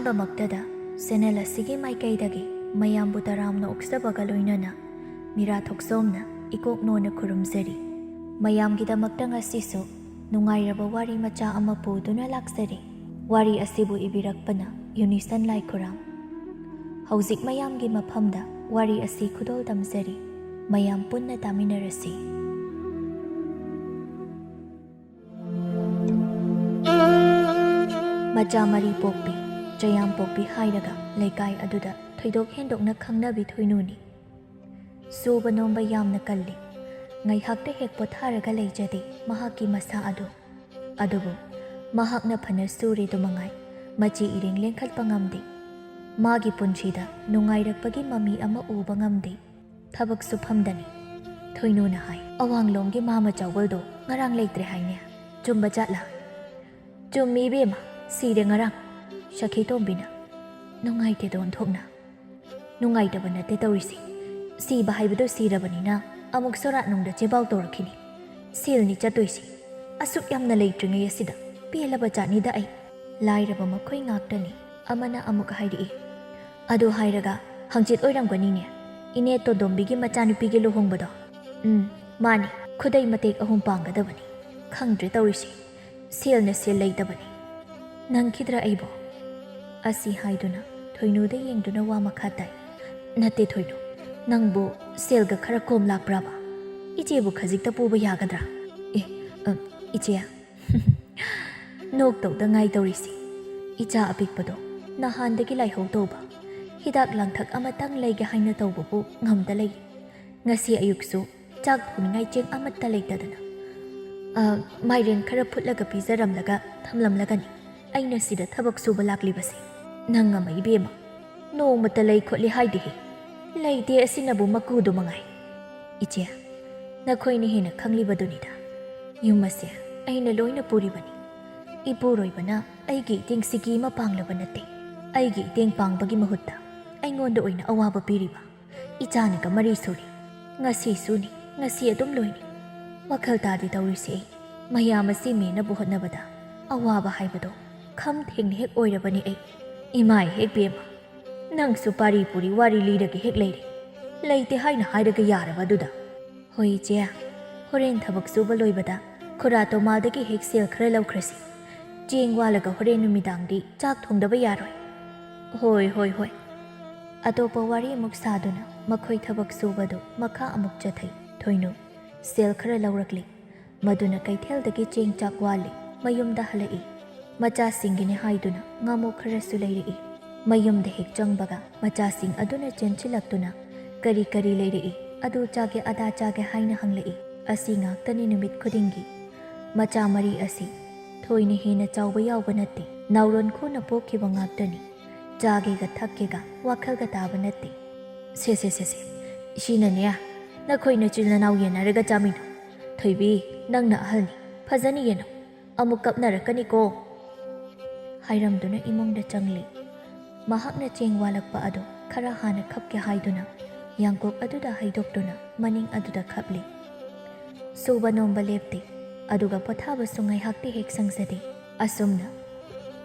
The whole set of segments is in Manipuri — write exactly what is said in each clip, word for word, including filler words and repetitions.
ꯑꯍꯥꯟꯕꯃꯛꯇꯗ ꯆꯦꯅꯦꯜ ꯑꯁꯤꯒꯤ ꯃꯥꯏꯀꯩꯗꯒꯤ ꯃꯌꯥꯝꯕꯨ ꯇꯔꯥꯝꯅ ꯑꯣꯛꯆꯕꯒ ꯂꯣꯏꯅꯅ ꯃꯤꯔꯥ ꯊꯣꯛꯆꯣꯝꯅ ꯏꯀꯣꯛ ꯅꯣꯟꯅ ꯈꯨꯔꯨꯝꯖꯔꯤ꯫ ꯃꯌꯥꯝꯒꯤꯗꯃꯛꯇ ꯉꯁꯤꯁꯨ ꯅꯨꯡꯉꯥꯏꯔꯕ ꯋꯥꯔꯤ ꯃꯆꯥ ꯑꯃ ꯄꯨꯗꯨꯅ ꯂꯥꯛꯆꯔꯤ꯫ ꯋꯥꯔꯤ ꯑꯁꯤꯕꯨ ꯏꯕꯤꯔꯛꯄꯅ ꯌꯨꯅꯤꯁꯟ ꯂꯥꯏꯈꯨꯔꯥꯝ꯫ ꯍꯧꯖꯤꯛ ꯃꯌꯥꯝꯒꯤ ꯃꯐꯝꯗ ꯋꯥꯔꯤ ꯑꯁꯤ ꯈꯨꯗꯣꯜ ꯇꯝꯖꯔꯤ꯫ ꯃꯌꯥꯝ ꯄꯨꯟꯅ ꯇꯥꯃꯤꯟꯅꯔꯁꯤ꯫ ꯃꯆꯥ ꯃꯔꯤ ꯄꯣꯛꯄꯤ, ꯆꯌꯥꯝ ꯄꯣꯛꯄꯤ ꯍꯥꯏꯔꯒ ꯂꯩꯀꯥꯏ ꯑꯗꯨꯗ ꯊꯣꯏꯗꯣꯛ ꯍꯦꯟꯗꯣꯛꯅ ꯈꯪꯅꯕꯤ ꯊꯣꯏꯅꯨꯅꯤ꯫ ꯁꯨꯕ ꯅꯣꯝꯕ ꯌꯥꯝꯅ ꯀꯜꯂꯤ꯫ ꯉꯥꯏꯍꯥꯛꯇ ꯍꯦꯛ ꯄꯣꯊꯥꯔꯒ ꯂꯩꯖꯗꯦ ꯃꯍꯥꯛꯀꯤ ꯃꯁꯥ ꯑꯗꯨ꯫ ꯑꯗꯨꯕꯨ ꯃꯍꯥꯛꯅ ꯐꯅ ꯁꯨꯔꯦꯗꯨ ꯃꯉꯥꯏ, ꯃꯆꯤ ꯏꯔꯦꯡ ꯂꯦꯡꯈꯠꯄ ꯉꯝꯗꯦ꯫ ꯃꯥꯒꯤ ꯄꯨꯟꯁꯤꯗ ꯅꯨꯡꯉꯥꯏꯔꯛꯄꯒꯤ ꯃꯃꯤ ꯑꯃ ꯎꯕ ꯉꯝꯗꯦ꯫ ꯊꯕꯛ ꯁꯨꯐꯝꯗꯅꯤ꯫ ꯊꯣꯏꯅꯨꯅ ꯍꯥꯏ, "ꯑꯋꯥꯡꯂꯣꯝꯒꯤ ꯃꯥꯃ ꯆꯥꯎꯕꯜꯗꯣ ꯉꯔꯥꯡ ꯂꯩꯇ꯭ꯔꯦ ꯍꯥꯏꯅꯦ꯫ ꯆꯨꯝꯕ ꯖꯥꯠꯂꯥ?" "ꯆꯨꯝꯃꯤ ꯏꯕꯦꯝꯃ, ꯁꯤꯔꯦ ꯉꯔꯥꯡ꯫" ꯁꯈꯤꯇꯣꯝꯕꯤꯅ, "ꯅꯨꯡꯉꯥꯏꯇꯦꯗ ꯑꯣꯟꯊꯣꯛꯅ꯫" "ꯅꯨꯡꯉꯥꯏꯇꯕ ꯅꯠꯇꯦ ꯇꯧꯔꯤꯁꯤ꯫ ꯁꯤꯕ ꯍꯥꯏꯕꯗꯣ ꯁꯤꯔꯕꯅꯤꯅ ꯑꯃꯨꯛ ꯁꯣꯔꯥꯠꯅꯨꯡꯗ ꯆꯦꯕꯥꯎ ꯇꯧꯔꯛꯈꯤꯅꯤ꯫ ꯁꯦꯜꯅꯤ ꯆꯠꯇꯣꯏꯁꯤ꯫ ꯑꯁꯨꯛ ꯌꯥꯝꯅ ꯂꯩꯇ꯭ꯔꯤꯉꯩ ꯑꯁꯤꯗ ꯄꯦꯜꯂꯕ ꯖꯥꯠꯅꯤꯗ ꯑꯩ꯫" ꯂꯥꯏꯔꯕ ꯃꯈꯣꯏ ꯉꯥꯛꯇꯅꯤ꯫ ꯑꯃꯅ ꯑꯃꯨꯛ ꯍꯥꯏꯔꯛꯏ, "ꯑꯗꯨ ꯍꯥꯏꯔꯒ ꯍꯪꯆꯤꯠ ꯑꯣꯏꯔꯝꯒꯅꯤꯅꯦ, ꯏꯅꯦ ꯇꯣꯟꯗꯣꯝꯕꯤꯒꯤ ꯃꯆꯥꯅꯨꯄꯤꯒꯤ ꯂꯨꯍꯣꯡꯕꯗꯣ?" "ꯎꯝ, ꯃꯥꯅꯤ꯫ ꯈꯨꯗꯩ ꯃꯇꯦꯛ ꯑꯍꯨꯝ ꯄꯥꯡꯒꯗꯕꯅꯤ꯫ ꯈꯪꯗ꯭ꯔꯦ ꯇꯧꯔꯤꯁꯤ꯫ ꯁꯦꯜꯅ ꯁꯦꯜ ꯂꯩꯇꯕꯅꯤ꯫ ꯅꯪꯈꯤꯗ꯭ꯔꯥ ꯑꯩꯕꯣ?" ꯑꯁꯤ ꯍꯥꯏꯗꯨꯅ ꯊꯣꯏꯅꯨꯗ ꯌꯦꯡꯗꯨꯅ ꯋꯥ ꯃꯈꯥ ꯇꯥꯏ꯫ "ꯅꯠꯇꯦ ꯊꯣꯏꯅꯨ, ꯅꯪꯕꯨ ꯁꯦꯜꯒ ꯈꯔ ꯀꯣꯝ ꯂꯥꯛꯄ꯭ꯔꯥꯕ? ꯏꯆꯦꯕꯨ ꯈꯖꯤꯛꯇ ꯄꯨꯕ ꯌꯥꯒꯗ꯭ꯔꯥ?" "ꯑꯦ, ꯑ, ꯏꯆꯦ꯫" ꯅꯣꯛꯇꯧꯗ ꯉꯥꯏ ꯇꯧꯔꯤꯁꯤ꯫ ꯏꯆꯥ ꯑꯄꯤꯛꯄꯗꯣ ꯅꯍꯥꯟꯗꯒꯤ ꯂꯥꯏꯍꯧ ꯇꯧꯕ, ꯍꯤꯗꯥꯛ ꯂꯥꯡꯊꯛ ꯑꯃꯇꯪ ꯂꯩꯒꯦ ꯍꯥꯏꯅ ꯇꯧꯕꯕꯨ ꯉꯝꯗ ꯂꯩ꯫ ꯉꯁꯤ ꯑꯌꯨꯛꯁꯨ ꯆꯥꯛ ꯊꯣꯡꯅꯤꯡꯉꯥꯏ ꯆꯦꯡ ꯑꯃꯠꯇ ꯂꯩꯇꯗꯅ, ꯑ, ꯃꯥꯏꯔꯦꯟ ꯈꯔ ꯐꯨꯠꯂꯒ ꯄꯤꯖꯔꯝꯂꯒ ꯊꯝꯂꯝꯂꯒꯅꯤ ꯑꯩꯅ ꯁꯤꯗ ꯊꯕꯛ ꯁꯨꯕ ꯂꯥꯛꯂꯤꯕꯁꯦ꯫ ꯅꯪ ꯑꯃ ꯏꯕꯦꯝꯃ, ꯅꯣꯡꯃꯇ ꯂꯩ ꯈꯣꯠꯂꯤ ꯍꯥꯏꯗꯦꯍꯦ꯫ ꯂꯩꯇꯦ ꯑꯁꯤꯅꯕꯨ ꯃꯀꯨꯗꯨ ꯃꯉꯥꯏ꯫ ꯏꯆꯦ, ꯅꯈꯣꯏꯅ ꯍꯦꯟꯅ ꯈꯪꯂꯤꯕꯗꯨꯅꯤꯗ꯫ ꯌꯨꯝ ꯑꯁꯦ ꯑꯩꯅ ꯂꯣꯏꯅ ꯄꯨꯔꯤꯕꯅꯤ꯫ ꯏꯄꯨꯔꯣꯏꯕꯅ ꯑꯩꯒꯤ ꯏꯇꯦꯡ ꯁꯤꯀꯤ ꯑꯃ ꯄꯥꯡꯂꯕ ꯅꯠꯇꯦ꯫ ꯑꯩꯒꯤ ꯏꯇꯦꯡ ꯄꯥꯡꯕꯒꯤ ꯃꯍꯨꯠꯇ ꯑꯩꯉꯣꯟꯗ ꯑꯣꯏꯅ ꯑꯋꯥꯕ ꯄꯤꯔꯤꯕ꯫ ꯏꯆꯥꯅꯒ ꯃꯔꯤ ꯁꯨꯔꯤ꯫ ꯉꯁꯤꯁꯨꯅꯤ, ꯉꯁꯤ ꯑꯗꯨꯝ ꯂꯣꯏꯅꯤ꯫ ꯋꯥꯈꯜ ꯇꯥꯗꯦ ꯇꯧꯔꯤꯁꯦ ꯑꯩ꯫ ꯃꯌꯥꯝ ꯑꯁꯤ ꯃꯦꯟꯅꯕ ꯍꯣꯠꯅꯕꯗ ꯑꯋꯥꯕ ꯍꯥꯏꯕꯗꯣ ꯈꯝ ꯊꯦꯡꯅ ꯍꯦꯛ ꯑꯣꯏꯔꯕꯅꯤ ꯑꯩ꯫ ꯏꯃꯥꯏ ꯍꯦꯛ ꯄꯦꯝꯃ, ꯅꯪꯁꯨ ꯄꯥꯔꯤ ꯄꯨꯔꯤ ꯋꯥꯔꯤ ꯂꯤꯔꯒ ꯍꯦꯛ ꯂꯩꯔꯦ꯫ ꯂꯩꯇꯦ ꯍꯥꯏꯅ ꯍꯥꯏꯔꯒ ꯌꯥꯔꯕ ꯑꯗꯨꯗ? ꯍꯣꯏ ꯏꯆꯦ, ꯍꯣꯔꯦꯟ ꯊꯕꯛ ꯁꯨꯕ ꯂꯣꯏꯕꯗ ꯈꯨꯔꯥ ꯇꯣꯃꯥꯗꯒꯤ ꯍꯦꯛ ꯁꯦꯜ ꯈꯔ ꯂꯧꯈ꯭ꯔꯁꯤ꯫ ꯆꯦꯡ ꯋꯥꯜꯂꯒ ꯍꯣꯔꯦꯟ ꯅꯨꯃꯤꯗꯥꯡꯗꯤ ꯆꯥꯛ ꯊꯣꯡꯗꯕ ꯌꯥꯔꯣꯏ꯫ ꯍꯣꯏ, ꯍꯣꯏ, ꯍꯣꯏ꯫ ꯑꯇꯣꯞꯄ ꯋꯥꯔꯤ ꯑꯃꯨꯛ ꯁꯥꯗꯨꯅ ꯃꯈꯣꯏ ꯊꯕꯛ ꯁꯨꯕꯗꯨ ꯃꯈꯥ ꯑꯃꯨꯛ ꯆꯠꯊꯩ꯫ ꯊꯣꯏꯅꯨ ꯁꯦꯜ ꯈꯔ ꯂꯧꯔꯛꯂꯤ꯫ ꯃꯗꯨꯅ ꯀꯩꯊꯦꯜꯗꯒꯤ ꯆꯦꯡ ꯆꯥꯛ ꯋꯥꯜꯂꯤ, ꯃꯌꯨꯝꯗ ꯍꯜꯂꯛꯏ꯫ ꯃꯆꯥꯁꯤꯡꯒꯤꯅꯤ ꯍꯥꯏꯗꯨꯅ ꯉꯥꯃꯨ ꯈꯔꯁꯨ ꯂꯩꯔꯛꯏ꯫ ꯃꯌꯨꯝꯗ ꯍꯦꯛ ꯆꯪꯕꯒ ꯃꯆꯥꯁꯤꯡ ꯑꯗꯨꯅ ꯆꯦꯟꯁꯤꯜꯂꯛꯇꯨꯅ, "ꯀꯔꯤ ꯀꯔꯤ ꯂꯩꯔꯛꯏ? ꯑꯗꯨ ꯆꯥꯒꯦ, ꯑꯗꯥ ꯆꯥꯒꯦ" ꯍꯥꯏꯅ ꯍꯪꯂꯛꯏ꯫ ꯑꯁꯤ ꯉꯥꯛꯇꯅꯤ ꯅꯨꯃꯤꯠ ꯈꯨꯗꯤꯡꯒꯤ꯫ ꯃꯆꯥ ꯃꯔꯤ ꯑꯁꯤ ꯊꯣꯏꯅ ꯍꯦꯟꯅ ꯆꯥꯎꯕ ꯌꯥꯎꯕ ꯅꯠꯇꯦ, ꯅꯥꯎꯔꯣꯟ ꯈꯨꯅ ꯄꯣꯛꯈꯤꯕ ꯉꯥꯛꯇꯅꯤ꯫ ꯆꯥꯒꯦꯒ ꯊꯛꯀꯦꯒ ꯋꯥꯈꯜꯒ ꯇꯥꯕ ꯅꯠꯇꯦ꯫ ꯁꯦ, ꯁꯦ, ꯁꯦ, ꯁꯦ, ꯁꯤꯅꯅꯦ, ꯅꯈꯣꯏ ꯅꯆꯤꯟ ꯅꯅꯥꯎ ꯌꯦꯟꯅꯔꯒ ꯆꯥꯃꯤꯟꯅꯧ꯫ ꯊꯣꯏꯕꯤ, ꯅꯪꯅ ꯑꯍꯜꯅꯤ, ꯐꯖꯅ ꯌꯦꯟꯅꯧ, ꯑꯃꯨꯛ ꯀꯞꯅꯔꯛꯀꯅꯤꯀꯣ꯫ ꯍꯥꯏꯔꯝꯗꯨꯅ ꯏꯃꯨꯡꯗ ꯆꯪꯂꯤ꯫ ꯃꯍꯥꯛꯅ ꯆꯦꯡ ꯋꯥꯜꯂꯛꯄ ꯑꯗꯨ ꯈꯔ ꯍꯥꯟꯅ ꯈꯞꯀꯦ ꯍꯥꯏꯗꯨꯅ ꯌꯥꯡꯀꯣꯛ ꯑꯗꯨꯗ ꯍꯩꯗꯣꯛꯇꯨꯅ ꯃꯅꯤꯡ ꯑꯗꯨꯗ ꯈꯞꯂꯤ꯫ ꯁꯨꯕ ꯅꯣꯝꯕ ꯂꯦꯞꯇꯦ, ꯑꯗꯨꯒ ꯄꯣꯊꯥꯕꯁꯨ ꯉꯥꯏꯍꯥꯛꯇꯤ ꯍꯦꯛ ꯁꯪꯖꯗꯦ꯫ ꯑꯁꯨꯝꯅ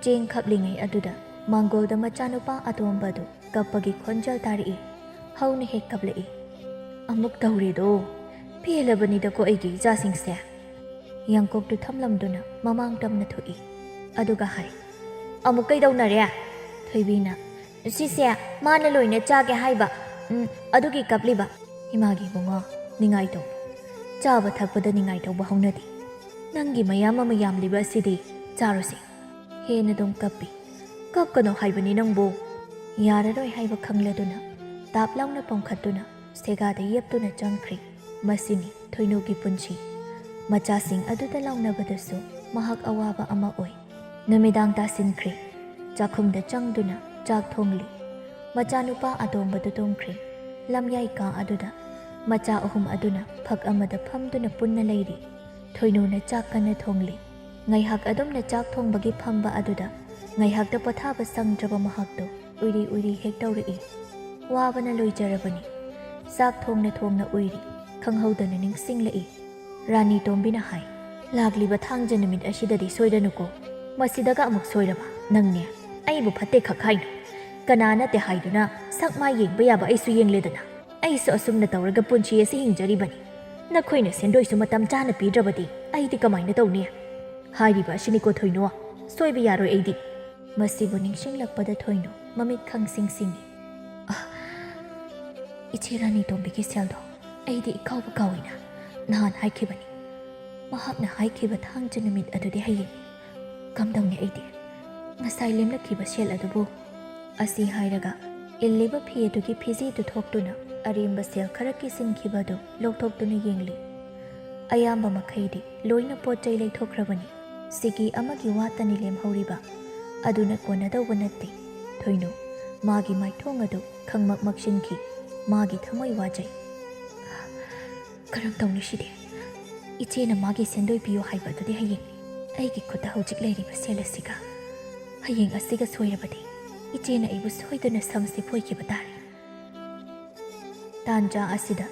ꯆꯦꯡ ꯈꯞꯂꯤꯉꯩ ꯑꯗꯨꯗ ꯃꯥꯡꯒꯣꯜꯗ ꯃꯆꯥꯅꯨꯄꯥ ꯑꯇꯣꯝꯕꯗꯨ ꯀꯞꯄꯒꯤ ꯈꯣꯟꯖꯦꯜ ꯇꯥꯔꯛꯏ꯫ ꯍꯧꯅ ꯍꯦꯛ ꯀꯞꯂꯛꯏ꯫ "ꯑꯃꯨꯛ ꯇꯧꯔꯦꯗꯣ, ꯄꯦꯜꯂꯕꯅꯤꯗꯀꯣ ꯑꯩꯒꯤ ꯏꯆꯥꯁꯤꯡꯁꯦ"꯫ ꯌꯥꯡꯀꯣꯛꯇꯨ ꯊꯝꯂꯝꯗꯨꯅ ꯃꯃꯥꯡ ꯇꯝꯅ ꯊꯣꯛꯏ꯫ ꯑꯗꯨꯒ ꯍꯥꯏ, "ꯑꯃꯨꯛ ꯀꯩꯗꯧꯅꯔꯦ?" ꯊꯣꯏꯕꯤꯅ, "ꯁꯤꯁꯦ ꯃꯥꯅ ꯂꯣꯏꯅ ꯆꯥꯒꯦ ꯍꯥꯏꯕ, ꯎꯝ, ꯑꯗꯨꯒꯤ ꯀꯞꯂꯤꯕ"꯫ ꯏꯃꯥꯒꯤ ꯏꯕꯨꯡꯉꯣ, ꯅꯤꯡꯉꯥꯏ ꯇꯧꯕ꯫ ꯆꯥꯕ ꯊꯛꯄꯗ ꯅꯤꯡꯉꯥꯏ ꯇꯧꯕ ꯍꯧꯅꯗꯦ꯫ ꯅꯪꯒꯤ ꯃꯌꯥꯝ ꯑꯃ ꯌꯥꯝꯂꯤꯕ ꯑꯁꯤꯗꯤ ꯆꯥꯔꯣꯁꯦ꯫ ꯍꯦꯟꯅ ꯑꯗꯨꯝ ꯀꯞꯄꯤ꯫ "ꯀꯞꯀꯅꯣ ꯍꯥꯏꯕꯅꯤ ꯅꯪꯕꯨ"꯫ ꯌꯥꯔꯔꯣꯏ ꯍꯥꯏꯕ ꯈꯪꯂꯗꯨꯅ ꯇꯥꯞ ꯂꯥꯎꯅ ꯄꯣꯝꯈꯠꯇꯨꯅ ꯁꯦꯒꯥꯗ ꯌꯦꯞꯇꯨꯅ ꯆꯪꯈ꯭ꯔꯦ꯫ ꯃꯁꯤꯅꯤ ꯊꯣꯏꯅꯨꯒꯤ ꯄꯨꯟꯁꯤ꯫ ꯃꯆꯥꯁꯤꯡ ꯑꯗꯨꯗ ꯂꯥꯎꯅꯕꯗꯁꯨ ꯃꯍꯥꯛ ꯑꯋꯥꯕ ꯑꯃ ꯑꯣꯏ꯫ ꯅꯨꯃꯤꯗꯥꯡ ꯇꯥꯁꯤꯟꯈ꯭ꯔꯦ꯫ ꯆꯥꯛꯈꯨꯝꯗ ꯆꯪꯗꯨꯅ ꯆꯥꯛ ꯊꯣꯡꯂꯤ꯫ ꯃꯆꯥꯅꯨꯄꯥ ꯑꯇꯣꯝꯕꯗꯨ ꯇꯨꯝꯈ꯭ꯔꯦ꯫ ꯂꯝꯌꯥꯏ ꯀꯥ ꯑꯗꯨꯗ ꯃꯆꯥ ꯑꯍꯨꯝ ꯑꯗꯨꯅ ꯐꯛ ꯑꯃꯗ ꯐꯝꯗꯨꯅ ꯄꯨꯟꯅ ꯂꯩꯔꯤ꯫ ꯊꯣꯏꯅꯨꯅ ꯆꯥꯛ ꯀꯟꯅ ꯊꯣꯡꯂꯤ꯫ ꯉꯥꯏꯍꯥꯛ ꯑꯗꯨꯝꯅ ꯆꯥꯛ ꯊꯣꯡꯕꯒꯤ ꯐꯝꯕ ꯑꯗꯨꯗ ꯉꯥꯏꯍꯥꯛꯇ ꯄꯣꯊꯥꯕ ꯁꯪꯗ꯭ꯔꯕ ꯃꯍꯥꯛꯇꯨ ꯎꯏꯔꯤ ꯎꯏꯔꯤ ꯍꯦꯛ ꯇꯧꯔꯛꯏ꯫ ꯋꯥꯕꯅ ꯂꯣꯏꯖꯔꯕꯅꯤ꯫ ꯆꯥꯛ ꯊꯣꯡꯅ ꯊꯣꯡꯅ ꯎꯏꯔꯤ꯫ ꯈꯪꯍꯧꯗꯅ ꯅꯤꯡꯁꯤꯡꯂꯛꯏ꯫ ꯔꯥꯅꯤ ꯇꯣꯝꯕꯤꯅ ꯍꯥꯏ, "ꯂꯥꯛꯂꯤꯕ ꯊꯥꯡꯖ ꯅꯨꯃꯤꯠ ꯑꯁꯤꯗꯗꯤ ꯁꯣꯏꯔꯅꯨꯀꯣ꯫ ꯃꯁꯤꯗꯒ ꯑꯃꯨꯛ ꯁꯣꯏꯔꯕ ꯅꯪꯅꯦ?" ꯑꯩꯕꯨ ꯐꯠꯇꯦ ꯈꯛ ꯍꯥꯏꯅꯨ꯫ ꯀꯅꯥ ꯅꯠꯇꯦ ꯍꯥꯏꯗꯨꯅ ꯁꯛ ꯃꯥꯏ ꯌꯦꯡꯕ ꯌꯥꯕ ꯑꯩꯁꯨ ꯌꯦꯡꯂꯦꯗꯅ꯫ ꯑꯩꯁꯨ ꯑꯁꯨꯝꯅ ꯇꯧꯔꯒ ꯄꯨꯟꯁꯤ ꯑꯁꯤ ꯍꯤꯡꯖꯔꯤꯕꯅꯤ꯫ ꯅꯈꯣꯏꯅ ꯁꯦꯟꯗꯣꯏꯁꯨ ꯃꯇꯝ ꯆꯥꯅ ꯄꯤꯗ꯭ꯔꯕꯗꯤ ꯑꯩꯗꯤ ꯀꯃꯥꯏꯅ ꯇꯧꯅꯤ? ꯍꯥꯏꯔꯤꯕ ꯑꯁꯤꯅꯤꯀꯣ ꯊꯣꯏꯅꯨ, ꯁꯣꯏꯕ ꯌꯥꯔꯣꯏ ꯑꯩꯗꯤ꯫ ꯃꯁꯤꯕꯨ ꯅꯤꯡꯁꯤꯡꯂꯛꯄꯗ ꯊꯣꯏꯅꯨ ꯃꯃꯤꯠ ꯈꯪꯁꯤꯡ ꯁꯤꯡꯏ꯫ "ꯑ, ꯏꯆꯦ ꯔꯥꯅꯤ ꯇꯣꯝꯕꯤꯒꯤ ꯁꯦꯜꯗꯣ ꯑꯩꯗꯤ ꯏꯀꯥꯎꯕ ꯀꯥꯎꯏꯅ꯫ ꯅꯍꯥꯟ ꯍꯥꯏꯈꯤꯕꯅꯤ꯫ ꯃꯍꯥꯛꯅ ꯍꯥꯏꯈꯤꯕ ꯊꯥꯡꯖ ꯅꯨꯃꯤꯠ ꯑꯗꯨꯗꯤ ꯍꯌꯦꯡ꯫ ꯀꯝꯗꯧꯅꯤ ꯑꯩꯗꯤ? ꯉꯁꯥꯏ ꯂꯦꯝꯂꯛꯈꯤꯕ ꯁꯦꯜ ꯑꯗꯨꯕꯨ?" ꯑꯁꯤ ꯍꯥꯏꯔꯒ ꯏꯜꯂꯤꯕ ꯐꯤ ꯑꯗꯨꯒꯤ ꯐꯤꯖꯦꯗꯨ ꯊꯣꯛꯇꯨꯅ ꯑꯔꯦꯝꯕ ꯁꯦꯜ ꯈꯔ ꯀꯤꯁꯤꯟꯈꯤꯕ ꯑꯗꯨ ꯂꯧꯊꯣꯛꯇꯨꯅ ꯌꯦꯡꯂꯤ꯫ ꯑꯌꯥꯝꯕ ꯃꯈꯩꯗꯤ ꯂꯣꯏꯅ ꯄꯣꯠ ꯆꯩ ꯂꯩꯊꯣꯛꯈ꯭ꯔꯕꯅꯤ꯫ ꯁꯤꯀꯤ ꯑꯃꯒꯤ ꯋꯥꯇꯅꯤ ꯂꯦꯝꯍꯧꯔꯤꯕ꯫ ꯑꯗꯨꯅ ꯀꯣꯟꯅꯗꯧꯕ ꯅꯠꯇꯦ꯫ ꯊꯣꯏꯅꯨ ꯃꯥꯒꯤ ꯃꯥꯏꯊꯣꯡ ꯑꯗꯨ ꯈꯪꯃꯛ ꯃꯛꯁꯤꯟꯈꯤ꯫ ꯃꯥꯒꯤ ꯊꯃꯣꯏ ꯋꯥꯖꯩ꯫ "ꯀꯔꯝ ꯇꯧꯅꯤ ꯁꯤꯗꯤ? ꯏꯆꯦꯅ ꯃꯥꯒꯤ ꯁꯦꯟꯗꯣꯏ ꯄꯤꯌꯨ ꯍꯥꯏꯕ ꯑꯗꯨꯗꯤ ꯍꯌꯦꯡ꯫ ꯑꯩꯒꯤ ꯈꯨꯠꯇ ꯍꯧꯖꯤꯛ ꯂꯩꯔꯤꯕ ꯁꯦꯜ ꯑꯁꯤꯒ ꯍꯌꯦꯡ ꯑꯁꯤꯒ ꯁꯣꯏꯔꯕꯗꯤ ꯏꯆꯦꯅ ꯑꯩꯕꯨ ꯁꯣꯏꯗꯅ ꯁꯝꯁꯦ ꯐꯣꯏꯈꯤꯕ ꯇꯥꯔꯦ꯫" ꯇꯥꯟꯖꯥ ꯑꯁꯤꯗ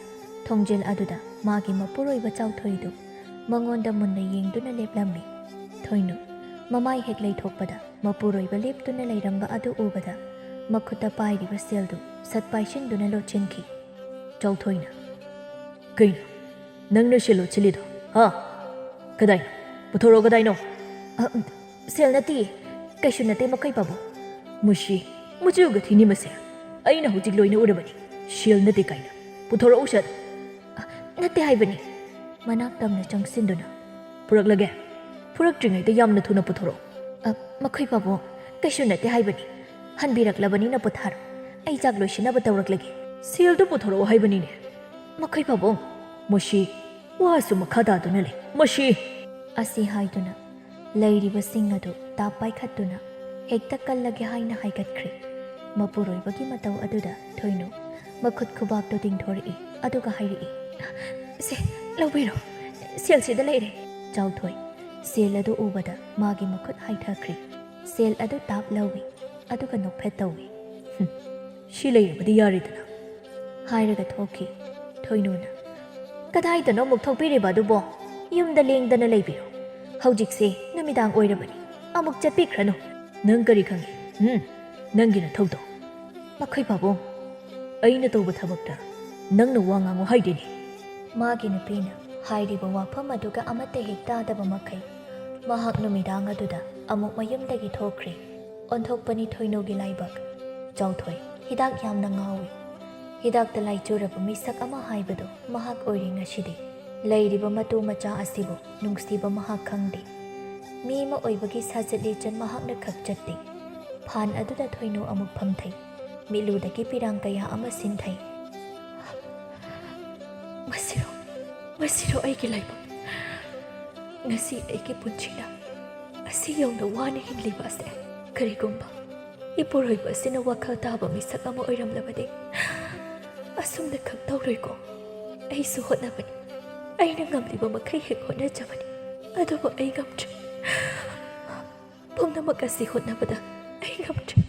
ꯊꯣꯡꯖꯤꯜ ꯑꯗꯨꯗ ꯃꯥꯒꯤ ꯃꯄꯨꯔꯣꯏꯕ ꯆꯥꯎꯊꯣꯏꯗꯨ ꯃꯉꯣꯟꯗ ꯃꯨꯟꯅ ꯌꯦꯡꯗꯨꯅ ꯂꯦꯞꯂꯝꯃꯤ꯫ ꯊꯣꯏꯅꯨ ꯃꯃꯥꯏ ꯍꯦꯛ ꯂꯩꯊꯣꯛꯄꯗ ꯃꯄꯨꯔꯣꯏꯕ ꯂꯦꯞꯇꯨꯅ ꯂꯩꯔꯝꯕ ꯑꯗꯨ ꯎꯕꯗ ꯃꯈꯨꯠꯇ ꯄꯥꯏꯔꯤꯕ ꯁꯦꯜꯗꯨ ꯁꯠ ꯄꯥꯏꯁꯤꯟꯗꯨꯅ ꯂꯣꯠꯁꯤꯟꯈꯤ꯫ ꯆꯥꯎꯊꯣꯏꯅ, "ꯀꯩꯅꯣ? ꯅꯪꯅ ꯁꯦꯜ ꯂꯣꯠꯁꯤꯜꯂꯤꯗꯣ? ꯍꯥ? ꯀꯗꯥꯏꯅꯣ? ꯄꯨꯊꯣꯔꯛꯑꯣ, ꯀꯗꯥꯏꯅꯣ?" "ꯑ, ꯁꯦꯜ ꯅꯠꯇꯦ, ꯀꯩꯁꯨ ꯅꯠꯇꯦ ꯃꯈꯣꯏ ꯄꯥꯕꯨꯡ꯫" "ꯃꯁꯤ ꯃꯆꯨꯒ ꯊꯤꯅꯤ ꯃꯁꯦ꯫ ꯑꯩꯅ ꯍꯧꯖꯤꯛ ꯂꯣꯏꯅ ꯎꯔꯕꯅꯤ꯫ ꯁꯦꯜ ꯅꯠꯇꯦ ꯀꯥꯏꯅ꯫ ꯄꯨꯊꯣꯔꯛꯎ ꯁꯠ꯫" "ꯑ, ꯅꯠꯇꯦ ꯍꯥꯏꯕꯅꯤ꯫" ꯃꯅꯥꯛ ꯇꯝꯅ ꯆꯪꯁꯤꯟꯗꯨꯅ, "ꯄꯨꯔꯛꯂꯒꯦ꯫ ꯄꯨꯔꯛꯇ꯭ꯔꯤꯉꯩꯗ ꯌꯥꯝꯅ ꯊꯨꯅ ꯄꯨꯊꯣꯔꯛꯑꯣ꯫" "ꯑ, ꯃꯈꯣꯏ ꯄꯥꯕꯨꯡ, ꯀꯩꯁꯨ ꯅꯠꯇꯦ ꯍꯥꯏꯕꯅꯤ꯫ ꯍꯟꯕꯤꯔꯛꯂꯕꯅꯤꯅ ꯄꯣꯊꯥꯔꯣ꯫ ꯑꯩ ꯆꯥꯛ ꯂꯣꯏꯁꯤꯟꯅꯕ ꯇꯧꯔꯛꯂꯒꯦ꯫" "ꯁꯦꯜꯗꯨ ꯄꯨꯊꯣꯔꯛꯑꯣ ꯍꯥꯏꯕꯅꯤꯅꯦ꯫" "ꯃꯈꯣꯏ ꯄꯥꯕꯨꯡ꯫" "ꯃꯁꯤ ꯋꯥꯁꯨ ꯃꯈꯥ ꯇꯥꯗꯨꯅ ꯂꯩ꯫ ꯃꯁꯤ!" ꯑꯁꯤ ꯍꯥꯏꯗꯨꯅ ꯂꯩꯔꯤꯕꯁꯤꯡ ꯑꯗꯨ ꯇꯥꯞ ꯄꯥꯏꯈꯠꯇꯨꯅ ꯍꯦꯛꯇ ꯀꯜꯂꯒꯦ ꯍꯥꯏꯅ ꯍꯥꯏꯒꯠꯈ꯭ꯔꯦ꯫ ꯃꯄꯨꯔꯣꯏꯕꯒꯤ ꯃꯇꯧ ꯑꯗꯨꯗ ꯊꯣꯏꯅꯨ ꯃꯈꯨꯠ ꯈꯨꯕꯥꯛꯇꯨ ꯇꯤꯡꯊꯣꯔꯛꯏ, ꯑꯗꯨꯒ ꯍꯥꯏꯔꯛꯏ, "ꯁꯦ, ꯂꯧꯕꯤꯔꯣ, ꯁꯦꯜꯁꯤꯗ ꯂꯩꯔꯦ꯫" ꯆꯥꯎꯊꯣꯏ ꯁꯦꯜ ꯑꯗꯨ ꯎꯕꯗ ꯃꯥꯒꯤ ꯃꯈꯨꯠ ꯍꯥꯏꯊꯈ꯭ꯔꯦ꯫ ꯁꯦꯜ ꯑꯗꯨ ꯇꯥꯞ ꯂꯧꯏ, ꯑꯗꯨꯒ ꯅꯣꯛꯐꯦꯠ ꯇꯧꯏ꯫ "ꯍꯨꯝ, ꯁꯤ ꯂꯩꯔꯕꯗꯤ ꯌꯥꯔꯦꯗꯅ" ꯍꯥꯏꯔꯒ ꯊꯣꯛꯈꯤ꯫ ꯊꯣꯏꯅꯨꯅ, "ꯀꯗꯥꯏꯗꯅꯣ ꯑꯃꯨꯛ ꯊꯣꯛꯄꯤꯔꯤꯕ ꯑꯗꯨꯕꯣ? ꯌꯨꯝꯗ ꯂꯦꯡꯗꯅ ꯂꯩꯕꯤꯔꯣ꯫ ꯍꯧꯖꯤꯛꯁꯦ ꯅꯨꯃꯤꯗꯥꯡ ꯑꯣꯏꯔꯕꯅꯤ, ꯑꯃꯨꯛ ꯆꯠꯄꯤꯈ꯭ꯔꯅꯨ꯫" "ꯅꯪ ꯀꯔꯤ ꯈꯪꯏ? ꯎꯝ, ꯅꯪꯒꯤ ꯅꯊꯧꯗꯣ꯫ ꯃꯈꯣꯏ ꯄꯥꯕꯨꯡ, ꯑꯩꯅ ꯇꯧꯕ ꯊꯕꯛꯇ ꯅꯪꯅ ꯋꯥ ꯉꯥꯡꯉꯨ ꯍꯥꯏꯗꯦꯅꯦ꯫ ꯃꯥꯒꯤ ꯅꯨꯄꯤꯅ ꯍꯥꯏꯔꯤꯕ ꯋꯥꯐꯝ ꯑꯗꯨꯒ ꯑꯃꯠꯇ ꯍꯦꯛ ꯇꯥꯗꯕ ꯃꯈꯩ ꯃꯍꯥꯛ ꯅꯨꯃꯤꯗꯥꯡ ꯑꯗꯨꯗ ꯑꯃꯨꯛ ꯃꯌꯨꯝꯗꯒꯤ ꯊꯣꯛꯈ꯭ꯔꯦ꯫ ꯑꯣꯟꯊꯣꯛꯄꯅꯤ ꯊꯣꯏꯅꯨꯒꯤ ꯂꯥꯏꯕꯛ꯫ ꯆꯥꯎꯊꯣꯏ ꯍꯤꯗꯥꯛ ꯌꯥꯝꯅ ꯉꯥꯎꯏ꯫ ꯍꯤꯗꯥꯛꯇ ꯂꯥꯏꯆꯨꯔꯕ ꯃꯤꯁꯛ ꯑꯃ ꯍꯥꯏꯕꯗꯨ ꯃꯍꯥꯛ ꯑꯣꯏꯔꯦ ꯉꯁꯤꯗꯤ꯫ ꯂꯩꯔꯤꯕ ꯃꯇꯨ ꯃꯆꯥ ꯑꯁꯤꯕꯨ ꯅꯨꯡꯁꯤꯕ ꯃꯍꯥꯛ ꯈꯪꯗꯦ꯫ ꯃꯤ ꯑꯃ ꯑꯣꯏꯕꯒꯤ ꯁꯥꯖꯠ ꯂꯤꯆꯠ ꯃꯍꯥꯛꯅ ꯈꯛ ꯆꯠꯇꯦ꯫ ꯐꯥꯟ ꯑꯗꯨꯗ ꯊꯣꯏꯅꯨ ꯑꯃꯨꯛ ꯐꯝꯊꯩ꯫ ꯃꯤꯠꯂꯨꯗꯒꯤ ꯄꯤꯔꯥꯡ ꯀꯌꯥ ꯑꯃ ꯁꯤꯟꯊꯩ꯫ ꯃꯁꯤꯔꯣ, ꯃꯁꯤꯔꯣ ꯑꯩꯒꯤ ꯂꯥꯏꯕꯛ? ꯉꯁꯤ ꯑꯩꯒꯤ ꯄꯨꯟꯁꯤꯅ ꯑꯁꯤ ꯌꯧꯅ ꯋꯥꯅ ꯍꯤꯡꯂꯤꯕ ꯑꯁꯦ꯫ ꯀꯔꯤꯒꯨꯝꯕ ꯏꯄꯨꯔꯣꯏꯕ ꯑꯁꯤꯅ ꯋꯥꯈꯜ ꯇꯥꯕ ꯃꯤꯁꯛ ꯑꯃ ꯑꯣꯏꯔꯝꯂꯕꯗꯤ ꯑꯁꯨꯝꯅ ꯈꯛ ꯇꯧꯔꯣꯏꯀꯣ꯫ ꯑꯩꯁꯨ ꯍꯣꯠꯅꯕꯅꯤ, ꯑꯩꯅ ꯉꯝꯂꯤꯕ ꯃꯈꯩ ꯍꯦꯛ ꯍꯣꯠꯅꯖꯕꯅꯤ, ꯑꯗꯨꯕꯨ ꯑꯩ ꯉꯝꯗ꯭ꯔꯦ꯫ ꯄꯨꯝꯅꯃꯛ ꯑꯁꯤ ꯍꯣꯠꯅꯕꯗ ꯑꯩ ꯉꯝꯗ꯭ꯔꯦ꯫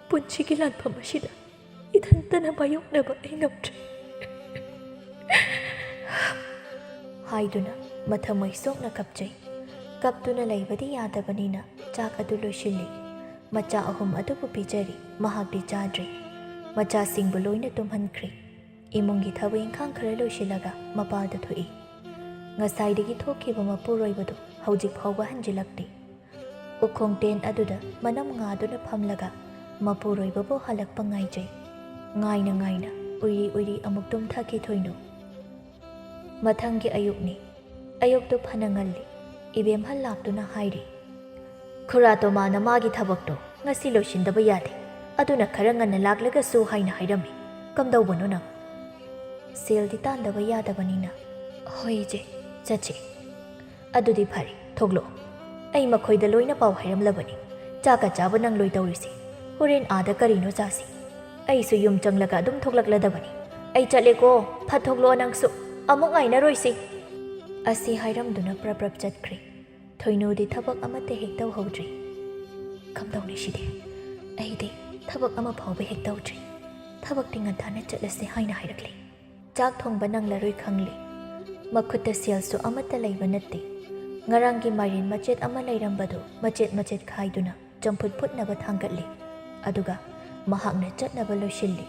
ꯄꯨꯟꯁꯤꯒꯤ ꯂꯥꯟꯐꯝ ꯑꯁꯤꯗ ꯏꯊꯟꯇꯅ ꯃꯥꯌꯣꯛꯅꯕ ꯑꯩ ꯉꯝꯗ꯭ꯔꯦ꯫ ꯍꯥꯏꯗꯨꯅ ꯃꯊꯃꯣꯏ ꯁꯣꯛꯅ ꯀꯞꯆꯩ꯫ ꯀꯞꯇꯨꯅ ꯂꯩꯕꯗꯤ ꯌꯥꯗꯕꯅꯤꯅ ꯆꯥꯛ ꯑꯗꯨ ꯂꯣꯏꯁꯤꯜꯂꯤ꯫ ꯃꯆꯥ ꯑꯍꯨꯝ ꯑꯗꯨꯕꯨ ꯄꯤꯖꯔꯤ꯫ ꯃꯍꯥꯛꯇꯤ ꯆꯥꯗ꯭ꯔꯤ꯫ ꯃꯆꯥꯁꯤꯡꯕꯨ ꯂꯣꯏꯅ ꯇꯨꯝꯍꯟꯈ꯭ꯔꯦ꯫ ꯏꯃꯨꯡꯒꯤ ꯊꯕꯛ ꯏꯪꯈꯥꯡ ꯈꯔ ꯂꯣꯏꯁꯤꯜꯂꯒ ꯃꯄꯥꯗ ꯊꯣꯛꯏ꯫ ꯉꯁꯥꯏꯗꯒꯤ ꯊꯣꯛꯈꯤꯕ ꯃꯄꯨꯔꯣꯏꯕꯗꯨ ꯍꯧꯖꯤꯛ ꯐꯥꯎꯕ ꯍꯟꯖꯤꯜꯂꯛꯇꯦ꯫ ꯎꯈꯣꯡ ꯇꯦꯟ ꯑꯗꯨꯗ ꯃꯅꯝ ꯉꯥꯗꯨꯅ ꯐꯝꯂꯒ ꯃꯄꯨꯔꯣꯏꯕꯕꯨ ꯍꯜꯂꯛꯄ ꯉꯥꯏꯖꯩ꯫ ꯉꯥꯏꯅ ꯉꯥꯏꯅ ꯎꯏꯔꯤ ꯎꯏꯔꯤ ꯑꯃꯨꯛ ꯇꯨꯝꯊꯈꯤ ꯊꯣꯏꯅꯨ꯫ ꯃꯊꯪꯒꯤ ꯑꯌꯨꯛꯅꯤ꯫ ꯑꯌꯨꯛꯇꯨ ꯐꯅ ꯉꯜꯂꯤ꯫ ꯏꯕꯦꯝꯍꯜ ꯂꯥꯛꯇꯨꯅ ꯍꯥꯏꯔꯤ, "ꯈꯨꯔꯥ ꯇꯣꯃꯥꯅ ꯃꯥꯒꯤ ꯊꯕꯛꯇꯣ ꯉꯁꯤ ꯂꯣꯏꯁꯤꯟꯗꯕ ꯌꯥꯗꯦ, ꯑꯗꯨꯅ ꯈꯔ ꯉꯟꯅ ꯂꯥꯛꯂꯒꯁꯨ ꯍꯥꯏꯅ ꯍꯥꯏꯔꯝꯃꯤ꯫ ꯀꯝꯗꯧꯕꯅꯣ ꯅꯪ?" ꯁꯦꯜꯗꯤ ꯇꯥꯟꯗꯕ ꯌꯥꯗꯕꯅꯤꯅ꯫ "ꯍꯣꯏ ꯏꯆꯦ, ꯆꯠꯁꯤ꯫ ꯑꯗꯨꯗꯤ ꯐꯔꯦ, ꯊꯣꯛꯂꯛꯑꯣ꯫ ꯑꯩ ꯃꯈꯣꯏꯗ ꯂꯣꯏꯅ ꯄꯥꯎ ꯍꯥꯏꯔꯝꯂꯕꯅꯤ꯫ ꯆꯥꯛꯀ ꯆꯥꯕ ꯅꯪꯂꯣꯏ ꯇꯧꯔꯤꯁꯤ꯫ ꯍꯣꯔꯦꯟ ꯑꯥꯗ ꯀꯔꯤꯅꯣ ꯆꯥꯁꯤ꯫ ꯑꯩꯁꯨ ꯌꯨꯝ ꯆꯪꯂꯒ ꯑꯗꯨꯝ ꯊꯣꯛꯂꯛꯂꯗꯕꯅꯤ꯫ ꯑꯩ ꯆꯠꯂꯦꯀꯣ, ꯐꯠ ꯊꯣꯛꯂꯛꯑꯣ ꯅꯪꯁꯨ꯫ ꯑꯃꯨꯛ ꯉꯥꯏꯅꯔꯣꯏꯁꯤ꯫" ꯑꯁꯤ ꯍꯥꯏꯔꯝꯗꯨꯅ ꯄ꯭ꯔꯞ ꯄ꯭ꯔꯞ ꯆꯠꯈ꯭ꯔꯦ꯫ ꯊꯣꯏꯅꯨꯗꯤ ꯊꯕꯛ ꯑꯃꯠꯇ ꯍꯦꯛ ꯇꯧꯍꯧꯗ꯭ꯔꯤ꯫ "ꯀꯝꯗꯧꯅꯤ ꯁꯤꯗꯤ? ꯑꯩꯗꯤ ꯊꯕꯛ ꯑꯃ ꯐꯥꯎꯕ ꯍꯦꯛ ꯇꯧꯗ꯭ꯔꯤ꯫ ꯊꯕꯛꯇꯤ ꯉꯟꯇꯥꯅ ꯆꯠꯂꯁꯦ ꯍꯥꯏꯅ ꯍꯥꯏꯔꯛꯂꯦ꯫ ꯆꯥꯛ ꯊꯣꯡꯕ ꯅꯪꯂꯔꯣꯏ ꯈꯪꯂꯦ꯫ ꯃꯈꯨꯠꯇ ꯁꯦꯜꯁꯨ ꯑꯃꯠꯇ ꯂꯩꯕ ꯅꯠꯇꯦ꯫ ꯉꯔꯥꯡꯒꯤ ꯃꯥꯏꯔꯦꯟ ꯃꯆꯦꯠ ꯑꯃ ꯂꯩꯔꯝꯕꯗꯨ ꯃꯆꯦꯠ ꯃꯆꯦꯠ ꯈꯥꯏꯗꯨꯅ ꯆꯝꯐꯨꯠ ꯐꯨꯠꯅꯕ ꯊꯥꯡꯒꯠꯂꯤ꯫ ꯑꯗꯨꯒ ꯃꯍꯥꯛꯅ ꯆꯠꯅꯕ ꯂꯣꯏꯁꯤꯜꯂꯤ꯫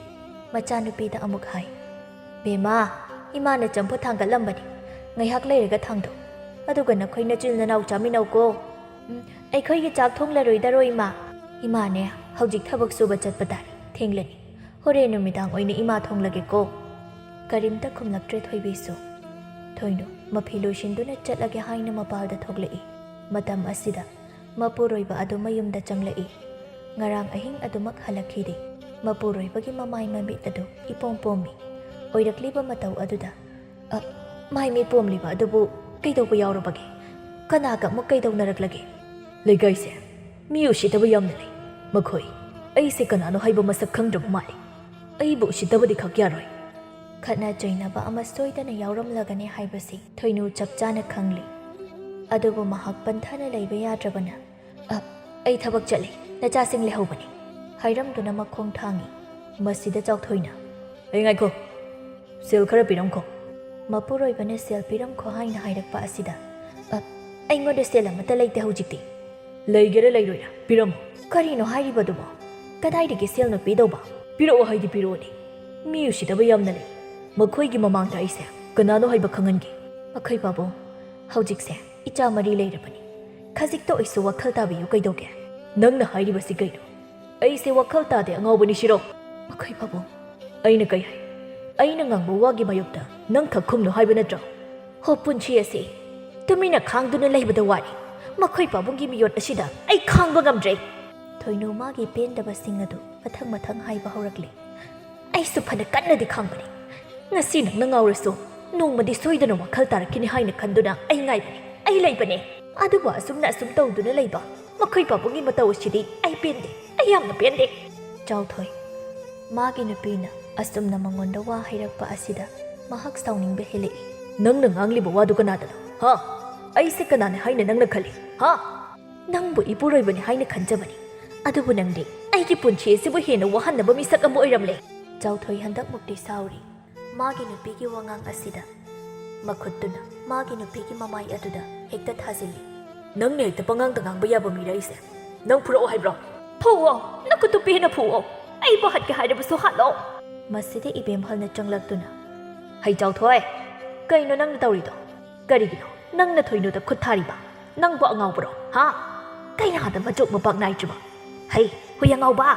ꯃꯆꯥꯅꯨꯄꯤꯗ ꯑꯃꯨꯛ ꯍꯥꯏ, "ꯕꯦꯝꯃ, ꯏꯃꯥꯅ ꯆꯝꯐꯨꯠ ꯊꯥꯡꯒꯠꯂꯝꯕꯅꯤ, ꯉꯥꯏꯍꯥꯛ ꯂꯩꯔꯒ ꯊꯥꯡꯗꯣꯛ꯫ ꯑꯗꯨꯒ ꯅꯈꯣꯏ ꯅꯆꯤꯜ ꯅꯅꯥꯎ ꯆꯥꯃꯤꯟꯅꯧꯀꯣ꯫" "ꯎꯝ, ꯑꯩꯈꯣꯏꯒꯤ ꯆꯥꯛ ꯊꯣꯡꯂꯔꯣꯏꯗꯔꯣ, ꯏꯃꯥ?" "ꯏꯃꯥꯅꯦ, ꯍꯧꯖꯤꯛ ꯊꯕꯛ ꯁꯨꯕ ꯆꯠꯄ ꯇꯥꯔꯦ, ꯊꯦꯡꯂꯅꯤ꯫ ꯍꯣꯔꯦꯟ ꯅꯨꯃꯤꯗꯥꯡ ꯑꯣꯏꯅ ꯏꯃꯥ ꯊꯣꯡꯂꯒꯦꯀꯣ꯫" ꯀꯔꯤꯝꯇ ꯈꯨꯝꯂꯛꯇ꯭ꯔꯦ ꯊꯣꯏꯕꯤꯁꯨ꯫ ꯊꯣꯏꯅꯨ ꯃꯐꯤ ꯂꯣꯏꯁꯤꯟꯗꯨꯅ ꯆꯠꯂꯒꯦ ꯍꯥꯏꯅ ꯃꯄꯥꯜꯗ ꯊꯣꯛꯂꯛꯏ꯫ ꯃꯇꯝ ꯑꯁꯤꯗ ꯃꯄꯨꯔꯣꯏꯕ ꯑꯗꯨ ꯃꯌꯨꯝꯗ ꯆꯪꯂꯛꯏ꯫ ꯉꯔꯥꯡ ꯑꯍꯤꯡ ꯑꯗꯨꯃꯛ ꯍꯜꯂꯛꯈꯤꯗꯦ꯫ ꯃꯄꯨꯔꯣꯏꯕꯒꯤ ꯃꯃꯥꯏ ꯃꯃꯤꯠ ꯑꯗꯨ ꯏꯄꯣꯝ ꯄꯣꯝꯃꯤ꯫ ꯑꯣꯏꯔꯛꯂꯤꯕ ꯃꯇꯧ ꯑꯗꯨꯗ, "ꯑ, ꯃꯥꯏ ꯃꯤꯠ ꯄꯣꯝꯂꯤꯕ ꯑꯗꯨꯕꯨ ꯀꯩꯗꯧꯕ ꯌꯥꯎꯔꯕꯒꯦ? ꯀꯅꯥꯒ ꯑꯃꯨꯛ ꯀꯩꯗꯧꯅꯔꯛꯂꯒꯦ?" "ꯂꯩꯀꯥꯏꯁꯦ ꯃꯤ ꯎꯁꯤꯠꯇꯕ ꯌꯥꯝꯅ ꯂꯩ꯫ ꯃꯈꯣꯏ ꯑꯩꯁꯦ ꯀꯅꯥꯅꯣ ꯍꯥꯏꯕ ꯃꯁꯛ ꯈꯪꯗ꯭ꯔꯕ ꯃꯥꯜꯂꯤ꯫ ꯑꯩꯕꯨ ꯎꯁꯤꯠꯇꯕꯗꯤ ꯈꯛ ꯌꯥꯔꯣꯏ꯫" ꯈꯠꯅ ꯆꯩꯅꯕ ꯑꯃ ꯁꯣꯏꯗꯅ ꯌꯥꯎꯔꯝꯂꯒꯅꯤ ꯍꯥꯏꯕꯁꯤ ꯊꯣꯏꯅꯨ ꯆꯞ ꯆꯥꯅ ꯈꯪꯂꯤ꯫ ꯑꯗꯨꯕꯨ ꯃꯍꯥꯛ ꯄꯟꯊꯅ ꯂꯩꯕ ꯌꯥꯗ꯭ꯔꯕꯅ, "ꯑ, ꯑꯩ ꯊꯕꯛ ꯆꯠꯂꯤ, ꯅꯆꯥꯁꯤꯡ ꯂꯩꯍꯧꯕꯅꯤ," ꯍꯥꯏꯔꯝꯗꯨꯅ ꯃꯈꯣꯡ ꯊꯥꯡꯏ꯫ ꯃꯁꯤꯗ ꯆꯥꯎꯊꯣꯏꯅ, "ꯑꯩ ꯉꯥꯏꯈꯣ, ꯁꯦꯜ ꯈꯔ ꯄꯤꯔꯝꯈꯣ꯫" ꯃꯄꯨꯔꯣꯏꯕꯅ ꯁꯦꯜ ꯄꯤꯔꯝꯈꯣ ꯍꯥꯏꯅ ꯍꯥꯏꯔꯛꯄ ꯑꯁꯤꯗ, "ꯑ, ꯑꯩꯉꯣꯟꯗ ꯁꯦꯜ ꯑꯃꯠꯇ ꯂꯩꯇꯦ ꯍꯧꯖꯤꯛꯇꯤ꯫" "ꯂꯩꯒꯦꯔꯥ ꯂꯩꯔꯣꯏꯔꯥ ꯄꯤꯔꯝꯃꯣ꯫" "ꯀꯔꯤꯅꯣ ꯍꯥꯏꯔꯤꯕꯗꯨꯕꯣ? ꯀꯗꯥꯏꯗꯒꯤ ꯁꯦꯜꯅꯣ ꯄꯤꯗꯧꯕ?" "ꯄꯤꯔꯛꯑꯣ ꯍꯥꯏꯗꯤ ꯄꯤꯔꯛꯑꯣꯅꯦ꯫ ꯃꯤ ꯎꯁꯤꯠꯇꯕ ꯌꯥꯝꯅ ꯂꯩ꯫ ꯃꯈꯣꯏꯒꯤ ꯃꯃꯥꯡꯗ ꯑꯩꯁꯦ ꯀꯅꯥꯅꯣ ꯍꯥꯏꯕ ꯈꯪꯍꯟꯒꯦ꯫" "ꯃꯈꯣꯏ ꯄꯥꯕꯨꯡ, ꯍꯧꯖꯤꯛꯁꯦ ꯏꯆꯥ ꯃꯔꯤ ꯂꯩꯔꯕꯅꯤ꯫ ꯈꯖꯤꯛꯇ ꯑꯣꯏꯁꯨ ꯋꯥꯈꯜ ꯇꯥꯕꯤꯌꯨ ꯀꯩꯗꯧꯒꯦ?" "ꯅꯪꯅ ꯍꯥꯏꯔꯤꯕꯁꯤ ꯀꯩꯅꯣ? ꯑꯩꯁꯦ ꯋꯥꯈꯜ ꯇꯥꯗꯦ ꯑꯉꯥꯎꯕꯅꯤ ꯁꯤꯔꯣ?" "ꯃꯈꯣꯏ ꯄꯥꯕꯨꯡ꯫" "ꯑꯩꯅ ꯀꯩ ꯍꯥꯏ? ꯑꯩꯅ ꯉꯥꯡꯕ ꯋꯥꯒꯤ ꯃꯥꯌꯣꯛꯇ ꯅꯪ ꯈꯛ ꯈꯨꯝꯂꯨ ꯍꯥꯏꯕ ꯅꯠꯇ꯭ꯔꯣ?" "ꯍꯣ, ꯄꯨꯟꯁꯤ ꯑꯁꯤ ꯇꯨꯃꯤꯟꯅ ꯈꯥꯡꯗꯨꯅ ꯂꯩꯕꯗ ꯋꯥꯔꯦ꯫ ꯃꯈꯣꯏ ꯄꯥꯕꯨꯡꯒꯤ ꯃꯤꯑꯣꯠ ꯑꯁꯤꯗ ꯑꯩ ꯈꯥꯡꯕ ꯉꯝꯗ꯭ꯔꯦ꯫" ꯊꯣꯏꯅꯨ ꯃꯥꯒꯤ ꯄꯦꯟꯗꯕꯁꯤꯡ ꯑꯗꯨ ꯃꯊꯪ ꯃꯊꯪ ꯍꯥꯏꯕ ꯍꯧꯔꯛꯂꯦ꯫ "ꯑꯩꯁꯨ ꯐꯅ ꯀꯟꯅꯗꯤ ꯈꯥꯡꯕꯅꯤ꯫ ꯉꯁꯤ ꯅꯪꯅ ꯉꯥꯎꯔꯁꯨ ꯅꯣꯡꯃꯗꯤ ꯁꯣꯏꯗꯅ ꯋꯥꯈꯜ ꯇꯥꯔꯛꯈꯤꯅꯤ ꯍꯥꯏꯅ ꯈꯟꯗꯨꯅ ꯑꯩ ꯉꯥꯏꯕꯅꯤ, ꯑꯩ ꯂꯩꯕꯅꯤ꯫ ꯑꯗꯨꯕꯨ ꯑꯁꯨꯝꯅ ꯑꯁꯨꯝ ꯇꯧꯗꯨꯅ ꯂꯩꯕ ꯃꯈꯣꯏ ꯄꯥꯕꯨꯡꯒꯤ ꯃꯇꯧ ꯑꯁꯤꯗꯤ ꯑꯩ ꯄꯦꯟꯗꯦ, ꯑꯩ ꯌꯥꯝꯅ ꯄꯦꯟꯗꯦ꯫" ꯆꯥꯎꯊꯣꯏ, ꯃꯥꯒꯤ ꯅꯨꯄꯤꯅ ꯑꯁꯨꯝꯅ ꯃꯉꯣꯟꯗ ꯋꯥ ꯍꯥꯏꯔꯛꯄ ꯑꯁꯤꯗ ꯃꯍꯥꯛ ꯁꯥꯎꯅꯤꯡꯕ ꯍꯦꯜꯂꯛꯏ꯫ "ꯅꯪꯅ ꯉꯥꯡꯂꯤꯕ ꯋꯥꯗꯨ ꯀꯅꯥꯗꯅꯣ? ꯍꯥ? ꯑꯩꯁꯦ ꯀꯅꯥꯅꯦ ꯍꯥꯏꯅ ꯅꯪꯅ ꯈꯜꯂꯤ? ꯍꯥ? ꯅꯪꯕꯨ ꯏꯄꯨꯔꯣꯏꯕꯅꯤ ꯍꯥꯏꯅ ꯈꯟꯖꯕꯅꯤ, ꯑꯗꯨꯕꯨ ꯅꯪꯗꯤ ꯑꯩꯒꯤ ꯄꯨꯟꯁꯤ ꯑꯁꯤꯕꯨ ꯍꯦꯟꯅ ꯋꯥꯍꯟꯅꯕ ꯃꯤꯁꯛ ꯑꯃ ꯑꯣꯏꯔꯝꯂꯦ꯫" ꯆꯥꯎꯊꯣꯏ ꯍꯟꯗꯛꯃꯨꯛꯇꯤ ꯁꯥꯎꯔꯤ꯫ ꯃꯥꯒꯤ ꯅꯨꯄꯤꯒꯤ ꯋꯥꯉꯥꯡ ꯑꯁꯤꯗ ꯃꯈꯨꯠꯇꯨꯅ ꯃꯥꯒꯤ ꯅꯨꯄꯤꯒꯤ ꯃꯃꯥꯏ ꯑꯗꯨꯗ ꯍꯦꯛꯇ ꯊꯥꯖꯤꯜꯂꯤ꯫ "ꯅꯪꯅ ꯍꯦꯛꯇ ꯄꯉꯥꯡꯗ ꯉꯥꯡꯕ ꯌꯥꯕ ꯃꯤꯔ ꯑꯩꯁꯦ? ꯅꯪ ꯐꯨꯔꯛꯑꯣ ꯍꯥꯏꯕ꯭ꯔꯣ? ꯐꯨꯑꯣ, ꯅꯈꯨꯠꯇꯨ ꯄꯦꯟꯅ ꯐꯨꯑꯣ꯫ ꯑꯩꯕꯨ ꯍꯠꯀꯦ ꯍꯥꯏꯔꯕꯁꯨ ꯍꯠꯂꯣ꯫ ꯃꯁꯤꯗ ꯏꯕꯦꯝꯍꯜꯅ ꯆꯪꯂꯛꯇꯨꯅ, "ꯍꯩ ꯆꯥꯎꯊꯣꯏ, ꯀꯩꯅꯣ ꯅꯪꯅ ꯇꯧꯔꯤꯗꯣ? ꯀꯔꯤꯒꯤꯅꯣ ꯅꯪꯅ ꯊꯣꯏꯅꯨꯗ ꯈꯨꯠ ꯊꯥꯔꯤꯕ? ꯅꯪꯕꯨ ꯑꯉꯥꯎꯕꯔꯣ, ꯍꯥ? ꯀꯩꯅꯥꯗ ꯃꯆꯣꯛ ꯃꯄꯥꯛ ꯅꯥꯏꯗ꯭ꯔꯤꯕ? ꯍꯩ, ꯍꯨꯏ ꯑꯉꯥꯎꯕ!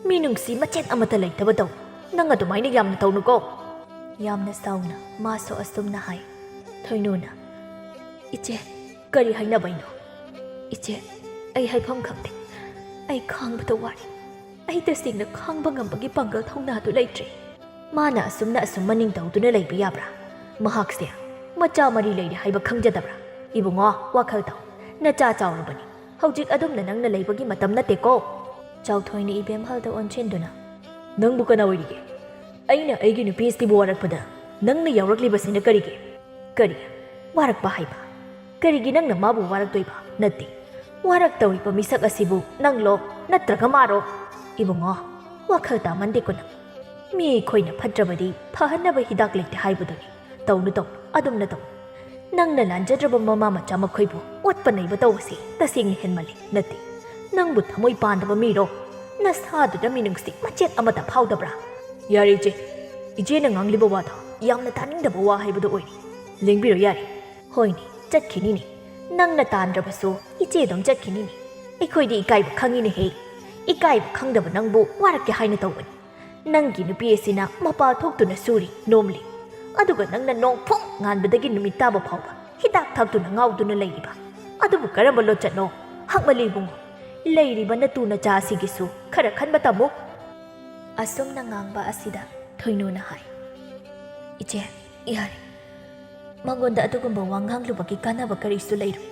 ꯃꯤ ꯅꯨꯡꯁꯤ ꯃꯆꯦꯠ ꯑꯃꯠꯇ ꯂꯩꯇꯕ ꯇꯧ꯫ ꯅꯪ ꯑꯗꯨꯃꯥꯏꯅ ꯌꯥꯝꯅ ꯇꯧꯅꯨꯀꯣ꯫" ꯌꯥꯝꯅ ꯁꯥꯎꯅ ꯃꯥꯁꯨ ꯑꯁꯨꯝꯅ ꯍꯥꯏ꯫ ꯊꯣꯏꯅꯨꯅ, "ꯏꯆꯦ, ꯀꯔꯤ ꯍꯥꯏꯅꯕꯩꯅꯣ? ꯏꯆꯦ, ꯑꯩ ꯍꯥꯏꯐꯝ ꯈꯪꯗꯦ꯫ ꯑꯩ ꯈꯥꯡꯕꯗ ꯋꯥꯔꯦ꯫ ꯑꯩ ꯇꯁꯦꯡꯅ ꯈꯥꯡꯕ ꯉꯝꯕꯒꯤ ꯄꯥꯡꯒꯜ ꯊꯧꯅꯥꯗꯨ ꯂꯩꯇ꯭ꯔꯦ꯫" ꯃꯥꯅ ꯑꯁꯨꯝꯅ ꯑꯁꯨꯝ ꯃꯅꯤꯡ ꯇꯧꯗꯨꯅ ꯂꯩꯕ ꯌꯥꯕ꯭ꯔꯥ? ꯃꯍꯥꯛꯁꯦ ꯃꯆꯥ ꯃꯔꯤ ꯂꯩꯔꯦ ꯍꯥꯏꯕ ꯈꯪꯖꯗꯕ꯭ꯔꯥ? ꯏꯕꯨꯡꯉꯣ, ꯋꯥꯈꯜ ꯇꯧ꯫ ꯅꯆꯥ ꯆꯥꯎꯔꯕꯅꯤ꯫ ꯍꯧꯖꯤꯛ ꯑꯗꯨꯝꯅ ꯅꯪꯅ ꯂꯩꯕꯒꯤ ꯃꯇꯝ ꯅꯠꯇꯦꯀꯣ꯫ ꯆꯥꯎꯊꯣꯏꯅ ꯏꯕꯦꯝꯍꯜꯗ ꯑꯣꯟꯁꯤꯟꯗꯨꯅ, "ꯅꯪꯕꯨ ꯀꯅꯥ ꯑꯣꯏꯔꯤꯒꯦ? ꯑꯩꯅ ꯑꯩꯒꯤ ꯅꯨꯄꯤ ꯑꯁꯤꯕꯨ ꯋꯥꯔꯛꯄꯗ ꯅꯪꯅ ꯌꯥꯎꯔꯛꯂꯤꯕꯁꯤꯅ ꯀꯔꯤꯒꯤ? ꯀꯔꯤ? ꯋꯥꯔꯛꯄ ꯍꯥꯏꯕ? ꯀꯔꯤꯒꯤ ꯅꯪꯅ ꯃꯥꯕꯨ ꯋꯥꯔꯛꯇꯣꯏꯕ? ꯅꯠꯇꯦ꯫ ꯋꯥꯔꯛꯇꯧꯔꯤꯕ ꯃꯤꯁꯛ ꯑꯁꯤꯕꯨ ꯅꯪꯂꯣ? ꯅꯠꯇ꯭ꯔꯒ ꯃꯥꯔꯣ? ꯏꯕꯨꯡꯉꯣ, ꯋꯥꯈꯜ ꯇꯥꯃꯟꯗꯦꯀꯣ ꯅꯪ꯫ ꯃꯤ ꯑꯩꯈꯣꯏꯅ ꯐꯠꯇ꯭ꯔꯕꯗꯤ ꯐꯍꯟꯅꯕ ꯍꯤꯗꯥꯛ ꯂꯩꯇꯦ ꯍꯥꯏꯕꯗꯨꯅꯤ꯫ ꯇꯧꯅꯨ, ꯇꯧꯅꯨ, ꯑꯗꯨꯝꯅ ꯇꯧꯅꯨ꯫ ꯅꯪꯅ ꯂꯥꯟꯖꯗ꯭ꯔꯕ ꯃꯃꯥ ꯃꯆꯥ ꯃꯈꯣꯏꯕꯨ ꯑꯣꯠꯄ ꯅꯩꯕ ꯇꯧꯕꯁꯤ ꯇꯁꯦꯡꯅ ꯍꯦꯟꯃꯜꯂꯤ꯫ ꯅꯠꯇꯦ, ꯅꯪꯕꯨ ꯊꯃꯣꯏ ꯄꯥꯟꯗꯕ ꯃꯤꯔꯣ? ꯅꯁꯥꯗꯨꯗ ꯃꯤꯅꯨꯡꯁꯤ ꯃꯆꯦꯠ ꯑꯃꯠꯇ ꯐꯥꯎꯗꯕ꯭ꯔꯥ?" "ꯌꯥꯔꯦ ꯏꯆꯦ, ꯏꯆꯦꯅ ꯉꯥꯡꯂꯤꯕ ꯋꯥꯗꯣ ꯌꯥꯝꯅ ꯇꯥꯅꯤꯡꯗꯕ ꯋꯥ ꯍꯥꯏꯕꯗꯨ ꯑꯣꯏꯔꯦ꯫ ꯂꯦꯡꯕꯤꯔꯣ ꯌꯥꯔꯦ꯫" "ꯍꯣꯏꯅꯦ, ꯆꯠꯈꯤꯅꯤꯅꯦ꯫ ꯅꯪꯅ ꯇꯥꯟꯗ꯭ꯔꯕꯁꯨ ꯏꯆꯦ ꯑꯗꯨꯝ ꯆꯠꯈꯤꯅꯤꯅꯦ꯫ ꯑꯩꯈꯣꯏꯗꯤ ꯏꯀꯥꯏꯕ ꯈꯪꯉꯤꯅꯦꯍꯦ꯫ ꯏꯀꯥꯏꯕ ꯈꯪꯗꯕ ꯅꯪꯕꯨ ꯋꯥꯔꯛꯀꯦ ꯍꯥꯏꯅ ꯇꯧꯕꯅꯤ꯫ ꯅꯪꯒꯤ ꯅꯨꯄꯤ ꯑꯁꯤꯅ ꯃꯄꯥꯜ ꯊꯣꯛꯇꯨꯅ ꯁꯨꯔꯤ, ꯅꯣꯝꯂꯤ, ꯑꯗꯨꯒ ꯅꯪꯅ ꯅꯣꯡꯐꯨꯡ ꯉꯥꯟꯕꯗꯒꯤ ꯅꯨꯃꯤꯠ ꯇꯥꯕ ꯐꯥꯎꯕ ꯍꯤꯗꯥꯛ ꯊꯛꯇꯨꯅ ꯉꯥꯎꯗꯨꯅ ꯂꯩꯔꯤꯕ꯫ ꯑꯗꯨꯕꯨ ꯀꯔꯝꯕ ꯂꯣꯆꯠꯅꯣ? ꯍꯛꯃꯜꯂꯤ ꯏꯕꯨꯡꯉꯣ꯫ ꯂꯩꯔꯤꯕ ꯅꯇꯨ ꯅꯆꯥ ꯑꯁꯤꯒꯤꯁꯨ ꯈꯔ ꯈꯟꯕ ꯇꯝꯃꯨ꯫" ꯑꯁꯨꯝꯅ ꯉꯥꯡꯕ ꯑꯁꯤꯗ ꯊꯣꯏꯅꯨꯅ ꯍꯥꯏ, "ꯏꯆꯦ, ꯌꯥꯔꯦ꯫ ꯃꯉꯣꯟꯗ ꯑꯗꯨꯒꯨꯝꯕ ꯋꯥ ꯉꯥꯡꯂꯨꯕꯒꯤ ꯀꯥꯟꯅꯕ ꯀꯔꯤꯁꯨ ꯂꯩꯔꯣꯏ꯫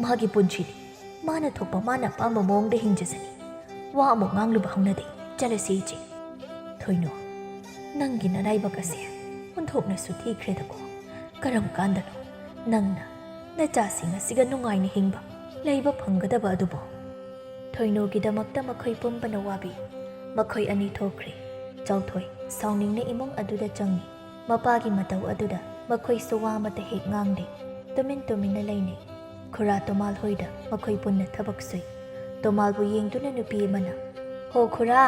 ꯃꯥꯒꯤ ꯄꯨꯟꯁꯤꯅꯤ꯫ ꯃꯥꯅ ꯊꯣꯛꯄ, ꯃꯥꯅ ꯑꯄꯥꯝꯕ ꯃꯑꯣꯡꯗ ꯍꯤꯡꯖꯁꯅꯤ꯫ ꯋꯥ ꯑꯃꯨꯛ ꯉꯥꯡꯂꯨꯕ ꯍꯧꯅꯗꯦ꯫ ꯆꯠꯂꯁꯤ ꯏꯆꯦ꯫" "ꯊꯣꯏꯅꯨ, ꯅꯪꯒꯤ ꯅꯔꯥꯏꯕꯛ ꯑꯁꯦ ꯑꯣꯟꯊꯣꯛꯅꯁꯨ ꯊꯤꯈ꯭ꯔꯦꯗꯀꯣ꯫ ꯀꯔꯝ ꯀꯥꯟꯗꯅꯣ ꯅꯪꯅ ꯅꯆꯥꯁꯤꯡ ꯑꯁꯤꯒ ꯅꯨꯡꯉꯥꯏꯅ ꯍꯤꯡꯕ, ꯂꯩꯕ ꯐꯪꯒꯗꯕ ꯑꯗꯨꯕꯨ?" ꯊꯣꯏꯅꯨꯒꯤꯗꯃꯛꯇ ꯃꯈꯣꯏ ꯄꯨꯝꯕꯅ ꯋꯥꯕꯤ꯫ ꯃꯈꯣꯏ ꯑꯅꯤ ꯊꯣꯛꯈ꯭ꯔꯦ꯫ ꯆꯥꯎꯊꯣꯏ ꯁꯥꯎꯅꯤꯡꯅ ꯏꯃꯨꯡ ꯑꯗꯨꯗ ꯆꯪꯉꯤ꯫ ꯃꯄꯥꯒꯤ ꯃꯇꯧ ꯑꯗꯨꯗ ꯃꯈꯣꯏꯁꯨ ꯋꯥ ꯑꯃꯠꯇ ꯍꯦꯛ ꯉꯥꯡꯗꯦ꯫ ꯇꯨꯃꯤꯟ ꯇꯨꯃꯤꯟꯅ ꯂꯩꯅꯩ꯫ ꯈꯨꯔꯥ ꯇꯣꯃꯥꯜ ꯍꯣꯏꯗ ꯃꯈꯣꯏ ꯄꯨꯟꯅ ꯊꯕꯛ ꯁꯨꯏ꯫ ꯇꯣꯃꯥꯜꯕꯨ ꯌꯦꯡꯗꯨꯅ ꯅꯨꯄꯤ ꯑꯃꯅ, "ꯍꯣ ꯈꯨꯔꯥ,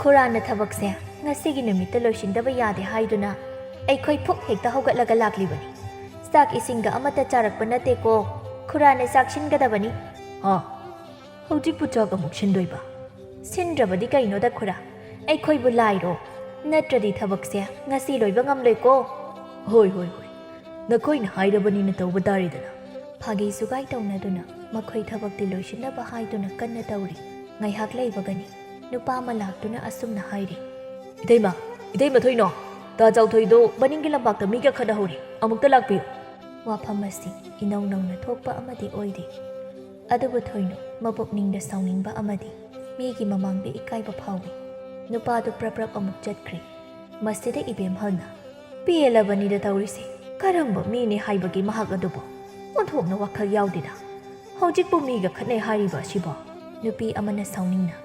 ꯈꯨꯔꯥꯅ ꯊꯕꯛꯁꯦ ꯉꯁꯤꯒꯤ ꯅꯨꯃꯤꯠꯇ ꯂꯣꯏꯁꯤꯟꯗꯕ ꯌꯥꯗꯦ ꯍꯥꯏꯗꯨꯅ ꯑꯩꯈꯣꯏ ꯐꯨꯛ ꯍꯦꯛꯇ ꯍꯧꯒꯠꯂꯒ ꯂꯥꯛꯂꯤꯕꯅꯤ꯫ ꯆꯥꯛ ꯏꯁꯤꯡꯒ ꯑꯃꯠꯇ ꯆꯥꯔꯛꯄ ꯅꯠꯇꯦꯀꯣ꯫ ꯈꯨꯔꯥꯅ ꯆꯥꯛ ꯁꯤꯟꯒꯗꯕꯅꯤ꯫" "ꯍꯥ? ꯍꯧꯖꯤꯛꯄꯨ ꯆꯥꯛ ꯑꯃꯨꯛ ꯁꯤꯟꯗꯣꯏꯕ?" "ꯁꯤꯟꯗ꯭ꯔꯕꯗꯤ ꯀꯩꯅꯣꯗ ꯈꯨꯔꯥ? ꯑꯩꯈꯣꯏꯕꯨ ꯂꯥꯏꯔꯣ? ꯅꯠꯇ꯭ꯔꯗꯤ ꯊꯕꯛꯁꯦ ꯉꯁꯤ ꯂꯣꯏꯕ ꯉꯝꯂꯣꯏꯀꯣ꯫" "ꯍꯣꯏ, ꯍꯣꯏ, ꯍꯣꯏ꯫ ꯅꯈꯣꯏꯅ ꯍꯥꯏꯔꯕꯅꯤꯅ ꯇꯧꯕ ꯇꯥꯔꯦꯗꯅ꯫" ꯐꯥꯒꯤ ꯖꯨꯒꯥꯏ ꯇꯧꯅꯗꯨꯅ ꯃꯈꯣꯏ ꯊꯕꯛꯇꯤ ꯂꯣꯏꯁꯤꯟꯅꯕ ꯍꯥꯏꯗꯨꯅ ꯀꯟꯅ ꯇꯧꯔꯤ꯫ ꯉꯥꯏꯍꯥꯛ ꯂꯩꯕꯒꯅꯤ ꯅꯨꯄꯥ ꯑꯃ ꯂꯥꯛꯇꯨꯅ ꯑꯁꯨꯝꯅ ꯍꯥꯏꯔꯤ, "ꯏꯇꯩꯃ, ꯏꯇꯩꯃ ꯊꯣꯏꯅꯣ, ꯇꯥ ꯆꯥꯎꯊꯣꯏꯗꯣ ꯃꯅꯤꯡꯒꯤ ꯂꯝꯄꯥꯛꯇ ꯃꯤꯒ ꯈꯠꯅꯍꯧꯔꯤ, ꯑꯃꯨꯛꯇ ꯂꯥꯛꯄꯤꯌꯨ꯫" ꯋꯥꯐꯝ ꯑꯁꯤ ꯏꯅꯧ ꯅꯧꯅ ꯊꯣꯛꯄ ꯑꯃꯗꯤ ꯑꯣꯏꯔꯤ꯫ ꯑꯗꯨꯕꯨ ꯊꯣꯏꯅꯣ ꯃꯄꯨꯛꯅꯤꯡꯗ ꯁꯥꯎꯅꯤꯡꯕ ꯑꯃꯗꯤ ꯃꯤꯒꯤ ꯃꯃꯥꯡꯗ ꯏꯀꯥꯏꯕ ꯐꯥꯎꯏ꯫ ꯅꯨꯄꯥꯗꯨ ꯄ꯭ꯔꯞ ꯄ꯭ꯔꯞ ꯑꯃꯨꯛ ꯆꯠꯈ꯭ꯔꯦ꯫ ꯃꯁꯤꯗ ꯏꯕꯦꯝꯍꯜꯅ, "ꯄꯦꯜꯂꯕꯅꯤꯗ ꯇꯧꯔꯤꯁꯦ꯫ ꯀꯔꯝꯕ ꯃꯤꯅꯦ ꯍꯥꯏꯕꯒꯤ ꯃꯍꯥꯛ ꯑꯗꯨꯕꯨ? ꯑꯣꯟꯊꯣꯛꯅ ꯋꯥꯈꯜ ꯌꯥꯎꯗꯦꯗ꯫ ꯍꯧꯖꯤꯛꯄꯨ ꯃꯤꯒ ꯈꯠꯅꯩ ꯍꯥꯏꯔꯤꯕ ꯑꯁꯤꯕꯣ?" ꯅꯨꯄꯤ ꯑꯃꯅ ꯁꯥꯎꯅꯤꯡꯅ,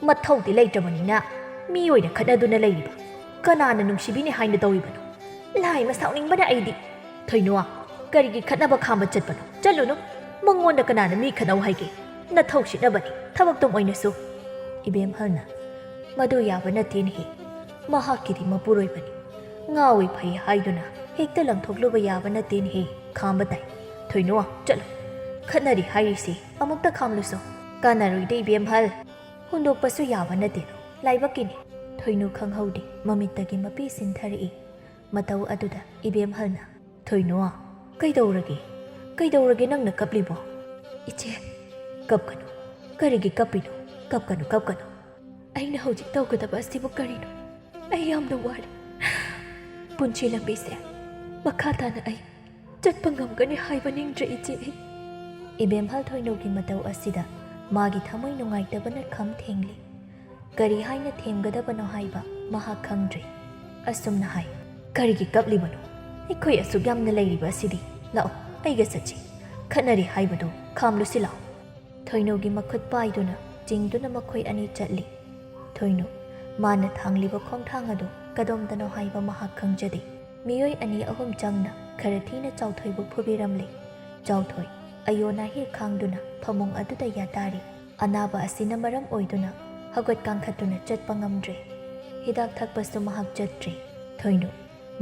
"ꯃꯊꯧꯗꯤ ꯂꯩꯇ꯭ꯔꯕꯅꯤꯅ ꯃꯤ ꯑꯣꯏꯅ ꯈꯠꯅꯗꯨꯅ ꯂꯩꯔꯤꯕ꯫ ꯀꯅꯥꯅ ꯅꯨꯡꯁꯤꯕꯤꯅꯤ ꯍꯥꯏꯅ ꯇꯧꯔꯤꯕꯅꯣ? ꯂꯥꯏꯃ ꯁꯥꯎꯅꯤꯡꯕꯅ ꯑꯩꯗꯤ꯫ ꯊꯣꯏꯅꯣ, ꯀꯔꯤꯒꯤ ꯈꯠꯅꯕ ꯈꯥꯝꯕ ꯆꯠꯄꯅꯣ? ꯆꯠꯂꯨꯅꯨ꯫ ꯃꯉꯣꯟꯗ ꯀꯅꯥꯅ ꯃꯤ ꯈꯠꯅꯧ ꯍꯥꯏꯒꯦ? ꯅꯊꯧ ꯁꯤꯠꯅꯕꯅꯤ, ꯊꯕꯛꯇꯨꯝ ꯑꯣꯏꯅꯁꯨ꯫" ꯏꯕꯦꯝꯍꯜꯅ, "ꯃꯗꯨ ꯌꯥꯕ ꯅꯠꯇꯦꯅꯦꯍꯦ꯫ ꯃꯍꯥꯛꯀꯤꯗꯤ ꯃꯄꯨꯔꯣꯏꯕꯅꯤ꯫ ꯉꯥꯎꯏ ꯐꯩ ꯍꯥꯏꯗꯨꯅ ꯍꯦꯛꯇ ꯂꯪꯊꯣꯛꯂꯨꯕ ꯌꯥꯕ ꯅꯠꯇꯦꯅꯦꯍꯦ꯫ ꯈꯥꯝꯕ ꯇꯥꯏ꯫ ꯊꯣꯏꯅꯣ, ꯆꯠꯂꯣ꯫ ꯈꯠꯅꯔꯤ ꯍꯥꯏꯔꯤꯁꯤ ꯑꯃꯨꯛꯇ ꯈꯥꯝꯂꯨꯁꯣ꯫ ꯀꯥꯟꯅꯔꯣꯏꯗ ꯏꯕꯦꯝꯍꯜ꯫ ꯍꯨꯟꯗꯣꯛꯄꯁꯨ ꯌꯥꯕ ꯅꯠꯇꯦꯗꯣ, ꯂꯥꯏꯕꯛꯀꯤꯅꯤ꯫" ꯊꯣꯏꯅꯨ ꯈꯪꯍꯧꯗꯦ ꯃꯃꯤꯠꯇꯒꯤ ꯃꯄꯤ ꯁꯤꯟꯊꯔꯛꯏ꯫ ꯃꯇꯧ ꯑꯗꯨꯗ ꯏꯕꯦꯝꯍꯜꯅ, "ꯊꯣꯏꯅꯣ, ꯀꯩꯗꯧꯔꯒꯦ? ꯀꯩꯗꯧꯔꯒꯦ ꯅꯪꯅ ꯀꯞꯂꯤꯕꯣ?" "ꯏꯆꯦ꯫" "ꯀꯞꯀꯅꯨ꯫ ꯀꯔꯤꯒꯤ ꯀꯞꯄꯤꯅꯣ? ꯀꯞꯀꯅꯨ, ꯀꯞꯀꯅꯨ꯫" "ꯑꯩꯅ ꯍꯧꯖꯤꯛ ꯇꯧꯒꯗꯕ ꯑꯁꯤꯕꯨ ꯀꯔꯤꯅꯣ? ꯑꯩ ꯌꯥꯝꯅ ꯋꯥꯔꯦ꯫ ꯄꯨꯟꯁꯤ ꯂꯝꯕꯤꯁꯦ ꯃꯈꯥ ꯇꯥꯅ ꯑꯩ ꯆꯠꯄ ꯉꯝꯒꯅꯤ ꯍꯥꯏꯕ ꯅꯤꯡꯗ꯭ꯔꯦ, ꯏꯆꯦ꯫ ꯑꯩ꯫" ꯏꯕꯦꯝꯍꯜ ꯊꯣꯏꯅꯧꯒꯤ ꯃꯇꯧ ꯑꯁꯤꯗ ꯃꯥꯒꯤ ꯊꯃꯣꯏ ꯅꯨꯡꯉꯥꯏꯇꯕꯅ ꯈꯝ ꯊꯦꯡꯂꯤ꯫ ꯀꯔꯤ ꯍꯥꯏꯅ ꯊꯦꯝꯒꯗꯕꯅꯣ ꯍꯥꯏꯕ ꯃꯍꯥꯛ ꯈꯪꯗ꯭ꯔꯦ꯫ ꯑꯁꯨꯝꯅ ꯍꯥꯏ, "ꯀꯔꯤꯒꯤ ꯀꯞꯂꯤꯕꯅꯣ? ꯑꯩꯈꯣꯏ ꯑꯁꯨꯛ ꯌꯥꯝꯅ ꯂꯩꯔꯤꯕ ꯑꯁꯤꯗꯤ꯫ ꯂꯥꯛꯑꯣ, ꯑꯩꯒ ꯆꯠꯁꯤ꯫ ꯈꯠꯅꯔꯤ ꯍꯥꯏꯕꯗꯨ ꯈꯥꯝꯂꯨꯁꯤ ꯂꯥꯛꯑꯣ꯫" ꯊꯣꯏꯅꯨꯒꯤ ꯃꯈꯨꯠ ꯄꯥꯏꯗꯨꯅ ꯆꯤꯡꯗꯨꯅ ꯃꯈꯣꯏ ꯑꯅꯤ ꯆꯠꯂꯤ꯫ ꯊꯣꯏꯅꯨ, ꯃꯥꯅ ꯊꯥꯡꯂꯤꯕ ꯈꯣꯡꯊꯥꯡ ꯑꯗꯨ ꯀꯗꯣꯝꯗꯅꯣ ꯍꯥꯏꯕ ꯃꯍꯥꯛ ꯈꯪꯖꯗꯦ꯫ ꯃꯤꯑꯣꯏ ꯑꯅꯤ ꯑꯍꯨꯝ ꯆꯪꯅ ꯈꯔ ꯊꯤꯅ ꯆꯥꯎꯊꯣꯏꯕꯨ ꯐꯨꯕꯤꯔꯝꯂꯦ꯫ ꯆꯥꯎꯊꯣꯏ ꯑꯌꯣ ꯅꯥꯍꯦꯛ ꯈꯥꯡꯗꯨꯅ ꯐꯃꯨꯡ ꯑꯗꯨꯗ ꯌꯥꯇꯥꯔꯤ꯫ ꯑꯅꯥꯕ ꯑꯁꯤꯅ ꯃꯔꯝ ꯑꯣꯏꯗꯨꯅ ꯍꯧꯒꯠ ꯀꯥꯡꯈꯠꯇꯨꯅ ꯆꯠꯄ ꯉꯝꯗ꯭ꯔꯦ꯫ ꯍꯤꯗꯥꯛ ꯊꯛꯄꯁꯨ ꯃꯍꯥꯛ ꯆꯠꯇ꯭ꯔꯦ꯫ ꯊꯣꯏꯅꯨ,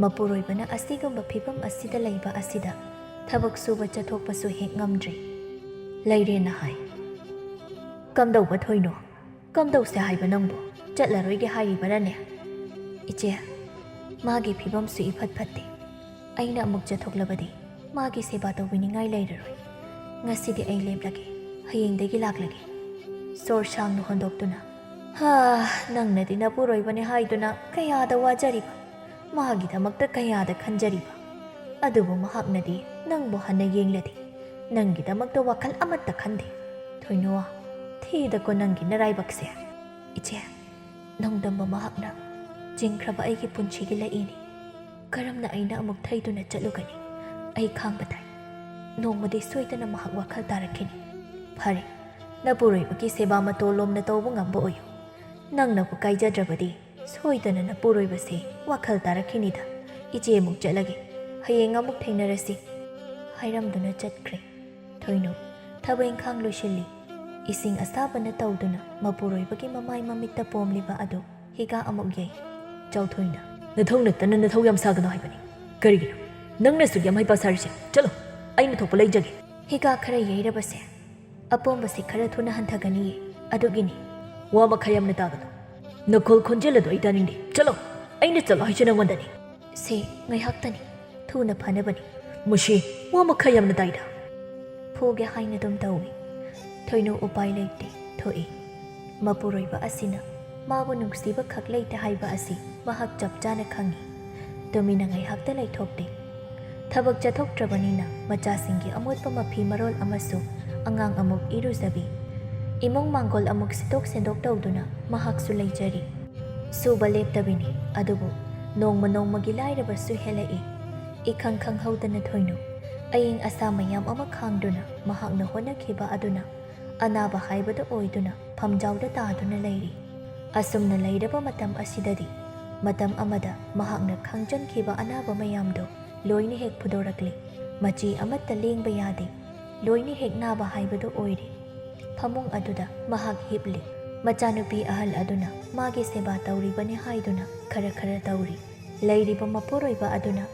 ꯃꯄꯨꯔꯣꯏꯕꯅ ꯑꯁꯤꯒꯨꯝꯕ ꯐꯤꯚꯝ ꯑꯁꯤꯗ ꯂꯩꯕ ꯑꯁꯤꯗ ꯊꯕꯛ ꯁꯨꯕ ꯆꯠꯊꯣꯛꯄꯁꯨ ꯍꯦꯛ ꯉꯝꯗ꯭ꯔꯦ꯫ ꯂꯩꯔꯦꯅ ꯍꯥꯏ꯫ ꯀꯝꯗꯧꯕ ꯊꯣꯏꯅꯣ? ꯀꯝꯗꯧꯁꯦ ꯍꯥꯏꯕ ꯅꯪꯕꯨ? ꯆꯠꯂꯔꯣꯏꯒꯦ ꯍꯥꯏꯔꯤꯕꯔꯅꯦ? ꯏꯆꯦ, ꯃꯥꯒꯤ ꯐꯤꯚꯝꯁꯨ ꯏꯐꯠ ꯐꯠꯇꯦ꯫ ꯑꯩꯅ ꯑꯃꯨꯛ ꯆꯠꯊꯣꯛꯂꯕꯗꯤ ꯃꯥꯒꯤ ꯁꯦꯕꯥ ꯇꯧꯕꯤꯅꯤꯡꯉꯥꯏ ꯂꯩꯔꯔꯣꯏ꯫ ꯉꯁꯤꯗꯤ ꯑꯩ ꯂꯦꯞꯂꯒꯦ, ꯍꯌꯦꯡꯗꯒꯤ ꯂꯥꯛꯂꯒꯦ꯫ ꯁꯣꯔ ꯁꯥꯡꯅ ꯍꯣꯟꯗꯣꯛꯇꯨꯅ, ꯍꯥ, ꯅꯪꯅꯗꯤ ꯅꯄꯨꯔꯣꯏꯕꯅꯦ ꯍꯥꯏꯗꯨꯅ ꯀꯌꯥꯗ ꯋꯥꯖꯔꯤꯕ, ꯃꯥꯒꯤꯗꯃꯛꯇ ꯀꯌꯥꯗ ꯈꯟꯖꯔꯤꯕ, ꯑꯗꯨꯕꯨ ꯃꯍꯥꯛꯅꯗꯤ ꯅꯪꯕꯨ ꯍꯟꯅ ꯌꯦꯡꯂꯗꯤ ꯅꯪꯒꯤꯗꯃꯛꯇ ꯋꯥꯈꯜ ꯑꯃꯠꯇ ꯈꯟꯗꯦ꯫ ꯊꯣꯏꯅꯣ, ꯊꯤꯗꯀꯣ ꯅꯪꯒꯤ ꯅꯔꯥꯏꯕꯛꯁꯦ꯫ ꯏꯆꯦ, ꯅꯣꯡꯗꯝꯕ ꯃꯍꯥꯛꯅ ꯆꯤꯡꯈ꯭ꯔꯕ ꯑꯩꯒꯤ ꯄꯨꯟꯁꯤꯒꯤ ꯂꯩꯏꯅꯤ꯫ ꯀꯔꯝꯅ ꯑꯩꯅ ꯑꯃꯨꯛ ꯊꯩꯗꯨꯅ ꯆꯠꯂꯨꯒꯅꯤ? ꯑꯩ ꯈꯥꯡꯕ ꯇꯥꯏ꯫ ꯅꯣꯡꯃꯗꯤ ꯁꯣꯏꯗꯅ ꯃꯍꯥꯛ ꯋꯥꯈꯜ ꯇꯥꯔꯛꯈꯤꯅꯤ꯫ ꯐꯔꯦ, ꯅꯄꯨꯔꯣꯏꯕꯒꯤ ꯁꯦꯕꯥ ꯃꯇꯣ ꯂꯣꯝꯅ ꯇꯧꯕ ꯉꯝꯕ ꯑꯣꯏꯌꯨ꯫ ꯅꯪꯅꯕꯨ ꯀꯥꯏꯖꯗ꯭ꯔꯕꯗꯤ ꯁꯣꯏꯗꯅ ꯅꯄꯨꯔꯣꯏꯕꯁꯦ ꯋꯥꯈꯜ ꯇꯥꯔꯛꯈꯤꯅꯤꯗ꯫ ꯏꯆꯦ ꯑꯃꯨꯛ ꯆꯠꯂꯒꯦ꯫ ꯍꯌꯦꯡ ꯑꯃꯨꯛ ꯊꯦꯡꯅꯔꯁꯤ꯫ ꯍꯥꯏꯔꯝꯗꯨꯅ ꯆꯠꯈ꯭ꯔꯦ꯫ ꯊꯣꯏꯅꯨ ꯊꯕꯛ ꯏꯪꯈꯥꯡ ꯂꯣꯏꯁꯤꯜꯂꯤ꯫ ꯏꯁꯤꯡ ꯑꯁꯥꯕꯅ ꯇꯧꯗꯨꯅ ꯃꯄꯨꯔꯣꯏꯕꯒꯤ ꯃꯃꯥꯏ ꯃꯃꯤꯠꯇ ꯄꯣꯝꯂꯤꯕ ꯑꯗꯨ ꯍꯤꯒꯥ ꯑꯃꯨꯛ ꯌꯩ꯫ ꯆꯥꯎꯊꯣꯏꯅ, ꯅꯊꯧ ꯅꯠꯇꯅ ꯅꯊꯧ ꯌꯥꯝ ꯁꯥꯒꯅꯨ ꯍꯥꯏꯕꯅꯤ꯫ ꯀꯔꯤꯒꯤꯅꯣ ꯅꯪꯅ ꯁꯨꯛ ꯌꯥꯝ ꯍꯩꯄꯥ ꯁꯥꯔꯤꯁꯦ? ꯆꯠꯂꯣ, ꯑꯩꯅ ꯊꯣꯛꯄ ꯂꯩꯖꯒꯦ꯫ ꯍꯤꯒꯥ ꯈꯔ ꯌꯩꯔꯕꯁꯦ ꯑꯄꯣꯝꯕꯁꯤ ꯈꯔ ꯊꯨꯅ ꯍꯟꯊꯒꯅꯤꯌꯦ, ꯑꯗꯨꯒꯤꯅꯤ꯫ ꯋꯥ ꯃꯈꯥ ꯌꯥꯝꯅ ꯇꯥꯒꯅꯨ꯫ ꯅꯈꯣꯜ ꯈꯣꯟꯖꯦꯜ ꯑꯗꯨ ꯑꯩ ꯇꯥꯅꯤꯡꯗꯦ꯫ ꯆꯠꯂꯣ, ꯑꯩꯅ ꯆꯠꯂꯣ ꯍꯥꯏꯁꯦ ꯅꯪꯉꯣꯟꯗꯅꯤ꯫ ꯁꯦ, ꯉꯥꯏꯍꯥꯛꯇꯅꯤ, ꯊꯨꯅ ꯐꯅꯕꯅꯤ꯫ ꯃꯨꯁꯤ, ꯋꯥ ꯃꯈꯥ ꯌꯥꯝꯅ ꯇꯥꯏꯗ꯫ ꯐꯨꯒꯦ ꯍꯥꯏꯅ ꯑꯗꯨꯝ ꯇꯧꯏ꯫ ꯊꯣꯏꯅꯨ ꯎꯄꯥꯏ ꯂꯩꯇꯦ, ꯊꯣꯛꯏ꯫ ꯃꯄꯨꯔꯣꯏꯕ ꯑꯁꯤꯅ ꯃꯥꯕꯨ ꯅꯨꯡꯁꯤꯕ ꯈꯛ ꯂꯩꯇꯦ ꯍꯥꯏꯕ ꯑꯁꯤ ꯃꯍꯥꯛ ꯆꯞ ꯆꯥꯅ ꯈꯪꯏ꯫ ꯇꯨꯃꯤꯟꯅ ꯉꯥꯏꯍꯥꯛꯇ ꯂꯩꯊꯣꯛꯇꯦ꯫ ꯊꯕꯛ ꯆꯠꯊꯣꯛꯇ꯭ꯔꯕꯅꯤꯅ ꯃꯆꯥꯁꯤꯡꯒꯤ ꯑꯃꯣꯠꯄ ꯃꯐꯤ ꯃꯔꯣꯜ ꯑꯃꯁꯨ ꯑꯉꯥꯡ ꯑꯃꯨꯛ ꯏꯔꯨꯖꯕꯤ꯫ ꯏꯃꯨꯡ ꯃꯥꯡꯒꯣꯜ ꯑꯃꯨꯛ ꯁꯤꯠꯇꯣꯛ ꯁꯦꯡꯗꯣꯛ ꯇꯧꯗꯨꯅ ꯃꯍꯥꯛꯁꯨ ꯂꯩꯖꯔꯤ꯫ ꯁꯨꯕ ꯂꯦꯞꯇꯕꯤꯅꯤ, ꯑꯗꯨꯕꯨ ꯅꯣꯡꯃ ꯅꯣꯡꯃꯒꯤ ꯂꯥꯏꯔꯕꯁꯨ ꯍꯦꯜꯂꯛꯏ꯫ ꯏꯈꯪ ꯈꯪꯍꯧꯗꯅ ꯊꯣꯏꯅꯨ ꯑꯏꯪ ꯑꯁꯥ ꯃꯌꯥꯝ ꯑꯃ ꯈꯥꯡꯗꯨꯅ ꯃꯍꯥꯛꯅ ꯍꯣꯠꯅꯈꯤꯕ ꯑꯗꯨꯅ ꯑꯅꯥꯕ ꯍꯥꯏꯕꯗꯨ ꯑꯣꯏꯗꯨꯅ ꯐꯝꯖꯥꯎꯗ ꯇꯥꯗꯨꯅ ꯂꯩꯔꯤ꯫ ꯑꯁꯨꯝꯅ ꯂꯩꯔꯕ ꯃꯇꯝ ꯑꯁꯤꯗꯗꯤ ꯃꯇꯝ ꯑꯃꯗ ꯃꯍꯥꯛꯅ ꯈꯪꯖꯟꯈꯤꯕ ꯑꯅꯥꯕ ꯃꯌꯥꯝꯗꯨ ꯂꯣꯏꯅ ꯍꯦꯛ ꯐꯨꯗꯣꯔꯛꯂꯤ꯫ ꯃꯆꯤ ꯑꯃꯠꯇ ꯂꯦꯡꯕ ꯌꯥꯗꯦ꯫ ꯂꯣꯏꯅ ꯍꯦꯛ ꯅꯥꯕ ꯍꯥꯏꯕꯗꯨ ꯑꯣꯏꯔꯦ꯫ ꯐꯃꯨꯡ ꯑꯗꯨꯗ ꯃꯍꯥꯛ ꯍꯤꯞꯂꯤ꯫ ꯃꯆꯥꯅꯨꯄꯤ ꯑꯍꯜ ꯑꯗꯨꯅ ꯃꯥꯒꯤ ꯁꯦꯕꯥ ꯇꯧꯔꯤꯕꯅꯤ ꯍꯥꯏꯗꯨꯅ ꯈꯔ ꯈꯔ ꯇꯧꯔꯤ꯫ ꯂꯩꯔꯤꯕ ꯃꯄꯨꯔꯣꯏꯕ ꯑꯗꯨꯅ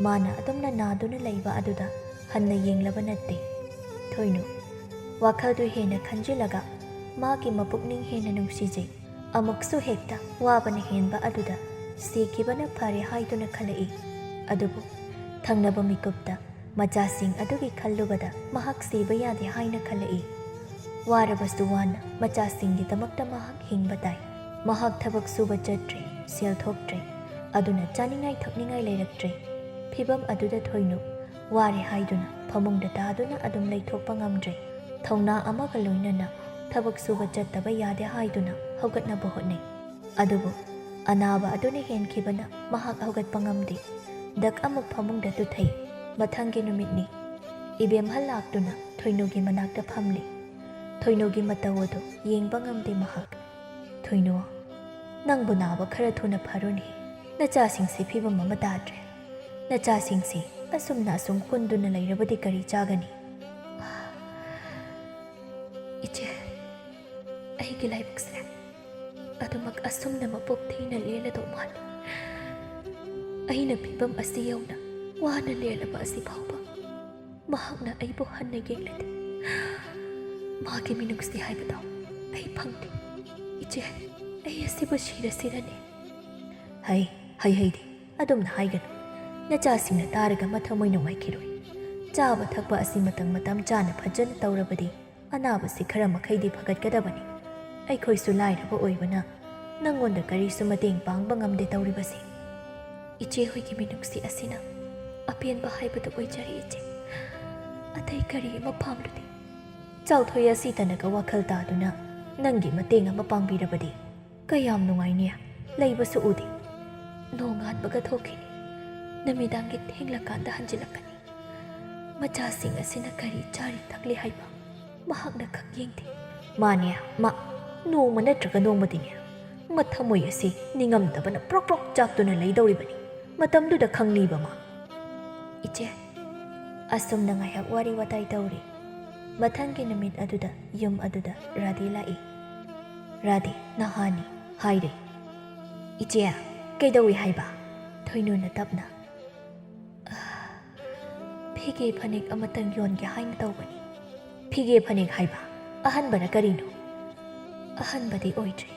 ꯃꯥꯅ ꯑꯗꯨꯝꯅ ꯅꯥꯗꯨꯅ ꯂꯩꯕ ꯑꯗꯨꯗ ꯍꯟꯅ ꯌꯦꯡꯂꯕ ꯅꯠꯇꯦ꯫ ꯊꯣꯏꯅꯨ ꯋꯥꯈꯜꯗꯨ ꯍꯦꯟꯅ ꯈꯟꯖꯤꯜꯂꯒ ꯃꯥꯒꯤ ꯃꯄꯨꯛꯅꯤꯡ ꯍꯦꯟꯅ ꯅꯨꯡꯁꯤꯖꯩ꯫ ꯑꯃꯨꯛꯁꯨ ꯍꯦꯛꯇ ꯋꯥꯕꯅ ꯍꯦꯟꯕ ꯑꯗꯨꯗ ꯁꯤꯈꯤꯕꯅ ꯐꯔꯦ ꯍꯥꯏꯗꯨꯅ ꯈꯜꯂꯛꯏ꯫ ꯑꯗꯨꯕꯨ ꯊꯪꯅꯕ ꯃꯤꯀꯨꯞꯇ ꯃꯆꯥꯁꯤꯡ ꯑꯗꯨꯒꯤ ꯈꯜꯂꯨꯕꯗ ꯃꯍꯥꯛ ꯁꯤꯕ ꯌꯥꯗꯦ ꯍꯥꯏꯅ ꯈꯜꯂꯛꯏ꯫ ꯋꯥꯔꯕꯁꯨ ꯋꯥꯅ ꯃꯆꯥꯁꯤꯡꯒꯤꯗꯃꯛꯇ ꯃꯍꯥꯛ ꯍꯤꯡꯕ ꯇꯥꯏ꯫ ꯃꯍꯥꯛ ꯊꯕꯛ ꯁꯨꯕ ꯆꯠꯇ꯭ꯔꯦ, ꯁꯦꯜ ꯊꯣꯛꯇ꯭ꯔꯦ, ꯑꯗꯨꯅ ꯆꯥꯅꯤꯡꯉꯥꯏ ꯊꯛꯅꯤꯡꯉꯥꯏ ꯂꯩꯔꯛꯇ꯭ꯔꯦ꯫ ꯐꯤꯚꯝ ꯑꯗꯨꯗ ꯊꯣꯏꯅꯨ ꯋꯥꯔꯦ ꯍꯥꯏꯗꯨꯅ ꯐꯃꯨꯡꯗ ꯇꯥꯗꯨꯅ ꯑꯗꯨꯝ ꯂꯩꯊꯣꯛꯄ ꯉꯝꯗ꯭ꯔꯦ꯫ ꯊꯧꯅꯥ ꯑꯃꯒ ꯂꯣꯏꯅꯅ ꯊꯕꯛ ꯁꯨꯕ ꯆꯠꯇꯕ ꯌꯥꯗꯦ ꯍꯥꯏꯗꯨꯅ ꯍꯧꯒꯠꯅꯕ ꯍꯣꯠꯅꯩ꯫ ꯑꯗꯨꯕꯨ ꯑꯅꯥꯕ ꯑꯗꯨꯅ ꯍꯦꯟꯈꯤꯕꯅ ꯃꯍꯥꯛ ꯍꯧꯒꯠꯄ ꯉꯝꯗꯦ꯫ ꯗꯛ ꯑꯃꯨꯛ ꯐꯃꯨꯡꯗ ꯇꯨꯊꯩ꯫ ꯃꯊꯪꯒꯤ ꯅꯨꯃꯤꯠꯅꯤ꯫ ꯏꯕꯦꯝꯍꯜ ꯂꯥꯛꯇꯨꯅ ꯊꯣꯏꯅꯨꯒꯤ ꯃꯅꯥꯛꯇ ꯐꯝꯂꯤ꯫ ꯊꯣꯏꯅꯨꯒꯤ ꯃꯇꯧ ꯑꯗꯨ ꯌꯦꯡꯕ ꯉꯝꯗꯦ ꯃꯍꯥꯛ꯫ "ꯊꯣꯏꯅꯨ, ꯅꯪꯕꯨ ꯅꯥꯕ ꯈꯔ ꯊꯨꯅ ꯐꯔꯨꯅꯦ꯫ ꯅꯆꯥꯁꯤꯡꯁꯤ ꯐꯤꯕꯝ ꯑꯃ ꯇꯥꯗ꯭ꯔꯦ꯫ ꯅꯆꯥꯁꯤꯡꯁꯤ ꯑꯁꯨꯝꯅ ꯑꯁꯨꯝ ꯀꯨꯟꯗꯨꯅ ꯂꯩꯔꯕꯗꯤ ꯀꯔꯤ ꯆꯥꯒꯅꯤ?" "ꯏꯆꯦ, ꯑꯩꯒꯤ ꯂꯥꯏꯕꯛꯁꯦ ꯑꯗꯨꯃꯛ ꯑꯁꯨꯝꯅ ꯃꯄꯣꯛ ꯊꯤꯅ ꯂꯦꯜꯂꯗꯧ ꯃꯥꯜꯂꯤ꯫ ꯑꯩꯅ ꯐꯤꯕꯝ ꯑꯁꯤ ꯌꯧꯅ ꯋꯥꯅ ꯂꯦꯜꯂꯕ ꯑꯁꯤ ꯐꯥꯎꯕ ꯃꯍꯥꯛꯅ ꯑꯩꯕꯨ ꯍꯟꯅ ꯌꯦꯡꯂꯗꯤ ꯃꯥꯒꯤ ꯃꯤꯅꯨꯡꯁꯤ ꯍꯥꯏꯕꯗꯣ ꯑꯩ ꯐꯪꯗꯦ꯫ ꯏꯆꯦ, ꯑꯩ ꯑꯁꯤꯕꯨ ꯁꯤꯔ ꯁꯤꯔꯅꯤ꯫" "ꯍꯩ, ꯍꯩ, ꯍꯩꯗꯤ ꯑꯗꯨꯝꯅ ꯍꯥꯏꯒꯅꯨ꯫ ꯅꯆꯥꯁꯤꯡꯅ ꯇꯥꯔꯒ ꯃꯊꯃꯣꯏ ꯅꯨꯡꯉꯥꯏꯈꯤꯔꯣꯏ꯫ ꯆꯥꯕ ꯊꯛꯄ ꯑꯁꯤ ꯃꯇꯝ ꯃꯇꯝ ꯆꯥꯅ ꯐꯖꯅ ꯇꯧꯔꯕꯗꯤ ꯑꯅꯥꯕꯁꯤ ꯈꯔ ꯃꯈꯩꯗꯤ ꯐꯒꯠꯀꯗꯕꯅꯤ꯫ ꯑꯩꯈꯣꯏꯁꯨ ꯂꯥꯏꯔꯕ ꯑꯣꯏꯕꯅ ꯅꯪꯉꯣꯟꯗ ꯀꯔꯤꯁꯨ ꯃꯇꯦꯡ ꯄꯥꯡꯕ ꯉꯝꯗꯦ ꯇꯧꯔꯤꯕꯁꯤ꯫ ꯏꯆꯦ ꯍꯣꯏꯒꯤ ꯃꯤꯅꯨꯡꯁꯤ ꯑꯁꯤꯅ ꯑꯄꯦꯟꯕ ꯍꯥꯏꯕꯗꯨ ꯑꯣꯏꯖꯔꯦ ꯏꯆꯦ꯫ ꯑꯇꯩ ꯀꯔꯤ ꯑꯃ ꯄꯥꯝꯂꯨꯗꯦ꯫ ꯆꯥꯎꯊꯣꯏ ꯑꯁꯤ ꯇꯅꯒ ꯋꯥꯈꯜ ꯇꯥꯗꯨꯅ ꯅꯪꯒꯤ ꯃꯇꯦꯡ ꯑꯃ ꯄꯥꯡꯕꯤꯔꯕꯗꯤ ꯀꯌꯥꯝ ꯅꯨꯡꯉꯥꯏꯅꯤ꯫ ꯂꯩꯕꯁꯨ ꯎꯗꯦ꯫ ꯅꯣꯡꯉꯥꯟꯕꯒ ꯊꯣꯛꯈꯤꯅꯤ꯫ ꯅꯨꯃꯤꯗꯥꯡꯒꯤ ꯊꯦꯡꯂꯀꯥꯟꯗ ꯍꯟꯖꯤꯜꯂꯛꯀꯅꯤ꯫ ꯃꯆꯥꯁꯤꯡ ꯑꯁꯤꯅ ꯀꯔꯤ ꯆꯥꯔꯤ ꯊꯛꯂꯤ ꯍꯥꯏꯕ ꯃꯍꯥꯛꯅ ꯈꯛ ꯌꯦꯡꯗꯦ꯫" "ꯃꯥꯅꯦ, ꯃꯥ ꯅꯣꯡꯃ ꯅꯠꯇ꯭ꯔꯒ ꯅꯣꯡꯃꯗꯤꯅꯦ ꯃꯊꯃꯣꯏ ꯑꯁꯤ ꯅꯤꯡꯉꯝꯗꯕꯅ ꯄ꯭ꯔꯣꯛ ꯄ꯭ꯔꯣꯛ ꯆꯥꯛꯇꯨꯅ ꯂꯩꯗꯧꯔꯤꯕꯅꯤ꯫ ꯃꯇꯝꯗꯨꯗ ꯈꯪꯅꯤꯕ ꯃꯥ꯫" ꯏꯆꯦ, ꯑꯁꯨꯝꯅ ꯉꯥꯏꯍꯥꯛ ꯋꯥꯔꯤ ꯋꯥꯇꯥꯏ ꯇꯧꯔꯤ꯫ ꯃꯊꯪꯒꯤ ꯅꯨꯃꯤꯠ ꯑꯗꯨꯗ ꯌꯨꯝ ꯑꯗꯨꯗ ꯔꯥꯙꯦ ꯂꯥꯛꯏ꯫ "ꯔꯥꯙꯦ, ꯅꯍꯥꯅꯤ," ꯍꯥꯏꯔꯦ꯫ "ꯏꯆꯦ, ꯀꯩꯗꯧꯏ ꯍꯥꯏꯕ?" ꯊꯣꯏꯅꯨꯅ ꯇꯞꯅ꯫ "ꯐꯤꯒꯦ ꯐꯅꯦꯛ ꯑꯃꯇꯪ ꯌꯣꯟꯒꯦ ꯍꯥꯏꯅ ꯇꯧꯕꯅꯤ꯫" "ꯐꯤꯒꯦ ꯐꯅꯦꯛ ꯍꯥꯏꯕ? ꯑꯍꯟꯕꯅ ꯀꯔꯤꯅꯣ?" "ꯑꯍꯟꯕꯗꯤ ꯑꯣꯏꯗ꯭ꯔꯤ꯫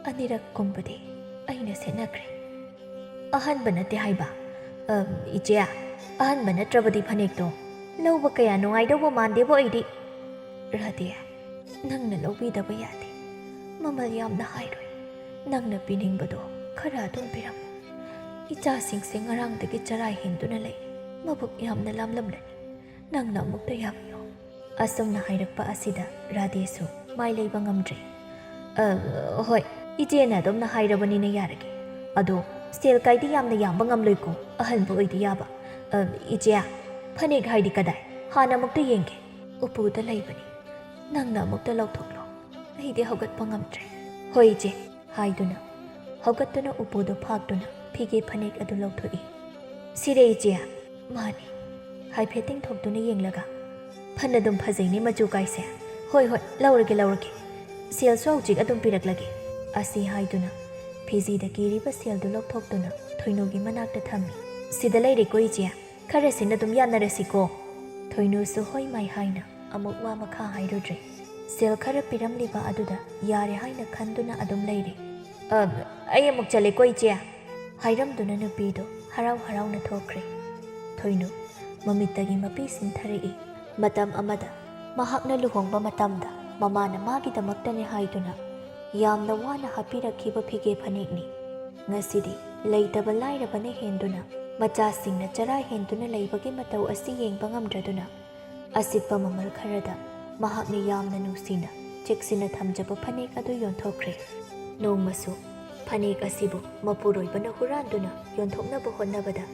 ꯑꯅꯤꯔꯛ ꯀꯨꯝꯕꯗꯤ ꯑꯩꯅ ꯁꯦꯠꯅꯈ꯭ꯔꯦ꯫" "ꯑꯍꯟꯕ ꯅꯠꯇꯦ ꯍꯥꯏꯕ?" "ꯑ, ꯏꯆꯦ, ꯑꯍꯟꯕ ꯅꯠꯇ꯭ꯔꯕꯗꯤ ꯐꯅꯦꯛꯇꯣ ꯂꯧꯕ ꯀꯌꯥ ꯅꯨꯡꯉꯥꯏꯗꯧꯕ ꯃꯥꯟꯗꯦꯕꯣ ꯑꯩꯗꯤ꯫" "ꯔꯥꯙꯦ, ꯅꯪꯅ ꯂꯧꯕꯤꯗꯕ ꯌꯥꯗꯦ꯫ ꯃꯃꯜ ꯌꯥꯝꯅ ꯍꯥꯏꯔꯣꯏ꯫ ꯅꯪꯅ ꯄꯤꯅꯤꯡꯕꯗꯣ ꯈꯔ ꯑꯗꯨꯝ ꯄꯤꯔꯝꯃꯨ꯫ ꯏꯆꯥꯁꯤꯡꯁꯦ ꯉꯔꯥꯡꯗꯒꯤ ꯆꯔꯥ ꯍꯦꯟꯗꯨꯅ ꯂꯩ꯫ ꯃꯕꯨꯛ ꯌꯥꯝꯅ ꯂꯥꯝꯂꯝꯂꯅꯤ꯫ ꯅꯪꯅ ꯑꯃꯨꯛꯇ ꯌꯥꯕꯤꯌꯨ꯫" ꯑꯁꯨꯝꯅ ꯍꯥꯏꯔꯛꯄ ꯑꯁꯤꯗ ꯔꯥꯙꯦꯁꯨ ꯃꯥꯏ ꯂꯩꯕ ꯉꯝꯗ꯭ꯔꯦ꯫ "ꯑ, ꯍꯣꯏ, ꯏꯆꯦꯅ ꯑꯗꯨꯝꯅ ꯍꯥꯏꯔꯕꯅꯤꯅ ꯌꯥꯔꯒꯦ꯫ ꯑꯗꯣ ꯁꯦꯜ ꯀꯥꯏꯗꯤ ꯌꯥꯝꯅ ꯌꯥꯝꯕ ꯉꯝꯂꯣꯏꯀꯣ, ꯑꯍꯟꯕ ꯑꯣꯏꯗꯤ ꯌꯥꯕ꯫ ꯑ, ꯏꯆꯦ, ꯐꯅꯦꯛ ꯍꯥꯏꯗꯤ ꯀꯗꯥꯏ? ꯍꯥꯟꯅ ꯑꯃꯨꯛꯇ ꯌꯦꯡꯒꯦ꯫" "ꯎꯄꯨꯗ ꯂꯩꯕꯅꯤ꯫ ꯅꯪꯅ ꯑꯃꯨꯛꯇ ꯂꯧꯊꯣꯛꯂꯣ꯫ ꯑꯩꯗꯤ ꯍꯧꯒꯠꯄ ꯉꯝꯗ꯭ꯔꯦ꯫" "ꯍꯣꯏ, ꯏꯆꯦ," ꯍꯥꯏꯗꯨꯅ ꯍꯧꯒꯠꯇꯨꯅ ꯎꯄꯨꯗꯨ ꯐꯥꯛꯇꯨꯅ ꯐꯤꯒꯦ ꯐꯅꯦꯛ ꯑꯗꯨ ꯂꯧꯊꯣꯛꯏ꯫ "ꯁꯤꯔꯦ, ꯏꯆꯦ?" "ꯃꯥꯅꯤ꯫" ꯍꯥꯏꯐꯦꯠ ꯇꯤꯡꯊꯣꯛꯇꯨꯅ ꯌꯦꯡꯂꯒ, "ꯐꯅ ꯑꯗꯨꯝ ꯐꯖꯩꯅꯦ ꯃꯆꯨ ꯀꯥꯏꯁꯦ꯫ ꯍꯣꯏ, ꯍꯣꯏ, ꯂꯧꯔꯒꯦ, ꯂꯧꯔꯒꯦ꯫ ꯁꯦꯜꯁꯨ ꯍꯧꯖꯤꯛ ꯑꯗꯨꯝ ꯄꯤꯔꯛꯂꯒꯦ꯫" ꯑꯁꯤ ꯍꯥꯏꯗꯨꯅ ꯐꯤꯖꯤꯗ ꯀꯤꯔꯤꯕ ꯁꯦꯜꯗꯨ ꯂꯧꯊꯣꯛꯇꯨꯅ ꯊꯣꯏꯅꯨꯒꯤ ꯃꯅꯥꯛꯇ ꯊꯝꯃꯤ꯫ "ꯁꯤꯗ ꯂꯩꯔꯦꯀꯣ, ꯏꯆꯦ꯫ ꯈꯔꯁꯤꯅ ꯑꯗꯨꯝ ꯌꯥꯅꯔꯁꯤꯀꯣ꯫" ꯊꯣꯏꯅꯨꯁꯨ ꯍꯣꯏ ꯃꯥꯏ ꯍꯥꯏꯅ ꯑꯃꯨꯛ ꯋꯥ ꯃꯈꯥ ꯍꯥꯏꯔꯨꯗ꯭ꯔꯦ꯫ ꯁꯦꯜ ꯈꯔ ꯄꯤꯔꯝꯂꯤꯕ ꯑꯗꯨꯗ ꯌꯥꯔꯦ ꯍꯥꯏꯅ ꯈꯟꯗꯨꯅ ꯑꯗꯨꯝ ꯂꯩꯔꯦ꯫ "ꯑ, ꯑꯩ ꯑꯃꯨꯛ ꯆꯠꯂꯦꯀꯣ, ꯏꯆꯦ," ꯍꯥꯏꯔꯝꯗꯨꯅ ꯅꯨꯄꯤꯗꯨ ꯍꯔꯥꯎ ꯍꯔꯥꯎꯅ ꯊꯣꯛꯈ꯭ꯔꯦ꯫ ꯊꯣꯏꯅꯨ ꯃꯃꯤꯠꯇꯒꯤ ꯃꯄꯤ ꯁꯤꯟꯊꯔꯛꯏ꯫ ꯃꯇꯝ ꯑꯃꯗ ꯃꯍꯥꯛꯅ ꯂꯨꯍꯣꯡꯕ ꯃꯇꯝꯗ ꯃꯃꯥꯅ ꯃꯥꯒꯤꯗꯃꯛꯇꯅꯦ ꯍꯥꯏꯗꯨꯅ ꯌꯥꯝꯅ ꯋꯥꯅ ꯍꯥꯞꯄꯤꯔꯛꯈꯤꯕ ꯐꯤꯒꯦ ꯐꯅꯦꯛꯅꯤ꯫ ꯉꯁꯤꯗꯤ ꯂꯩꯇꯕ ꯂꯥꯏꯔꯕꯅ ꯍꯦꯟꯗꯨꯅ ꯃꯆꯥꯁꯤꯡꯅ ꯆꯔꯥ ꯍꯦꯟꯗꯨꯅ ꯂꯩꯕꯒꯤ ꯃꯇꯧ ꯑꯁꯤ ꯌꯦꯡꯕ ꯉꯝꯗ꯭ꯔꯗꯨꯅ ꯑꯁꯤꯠꯄ ꯃꯃꯜ ꯈꯔꯗ ꯃꯍꯥꯛꯅ ꯌꯥꯝꯅ ꯅꯨꯡꯁꯤꯅ ꯆꯦꯛꯁꯤꯟꯅ ꯊꯝꯖꯕ ꯐꯅꯦꯛ ꯑꯗꯨ ꯌꯣꯟꯊꯣꯛꯈ꯭ꯔꯦ꯫ ꯅꯣꯡꯃꯁꯨ ꯐꯅꯦꯛ ꯑꯁꯤꯕꯨ ꯃꯄꯨꯔꯣꯏꯕꯅ ꯍꯨꯔꯥꯟꯗꯨꯅ ꯌꯣꯟꯊꯣꯛꯅꯕ ꯍꯣꯠꯅꯕꯗ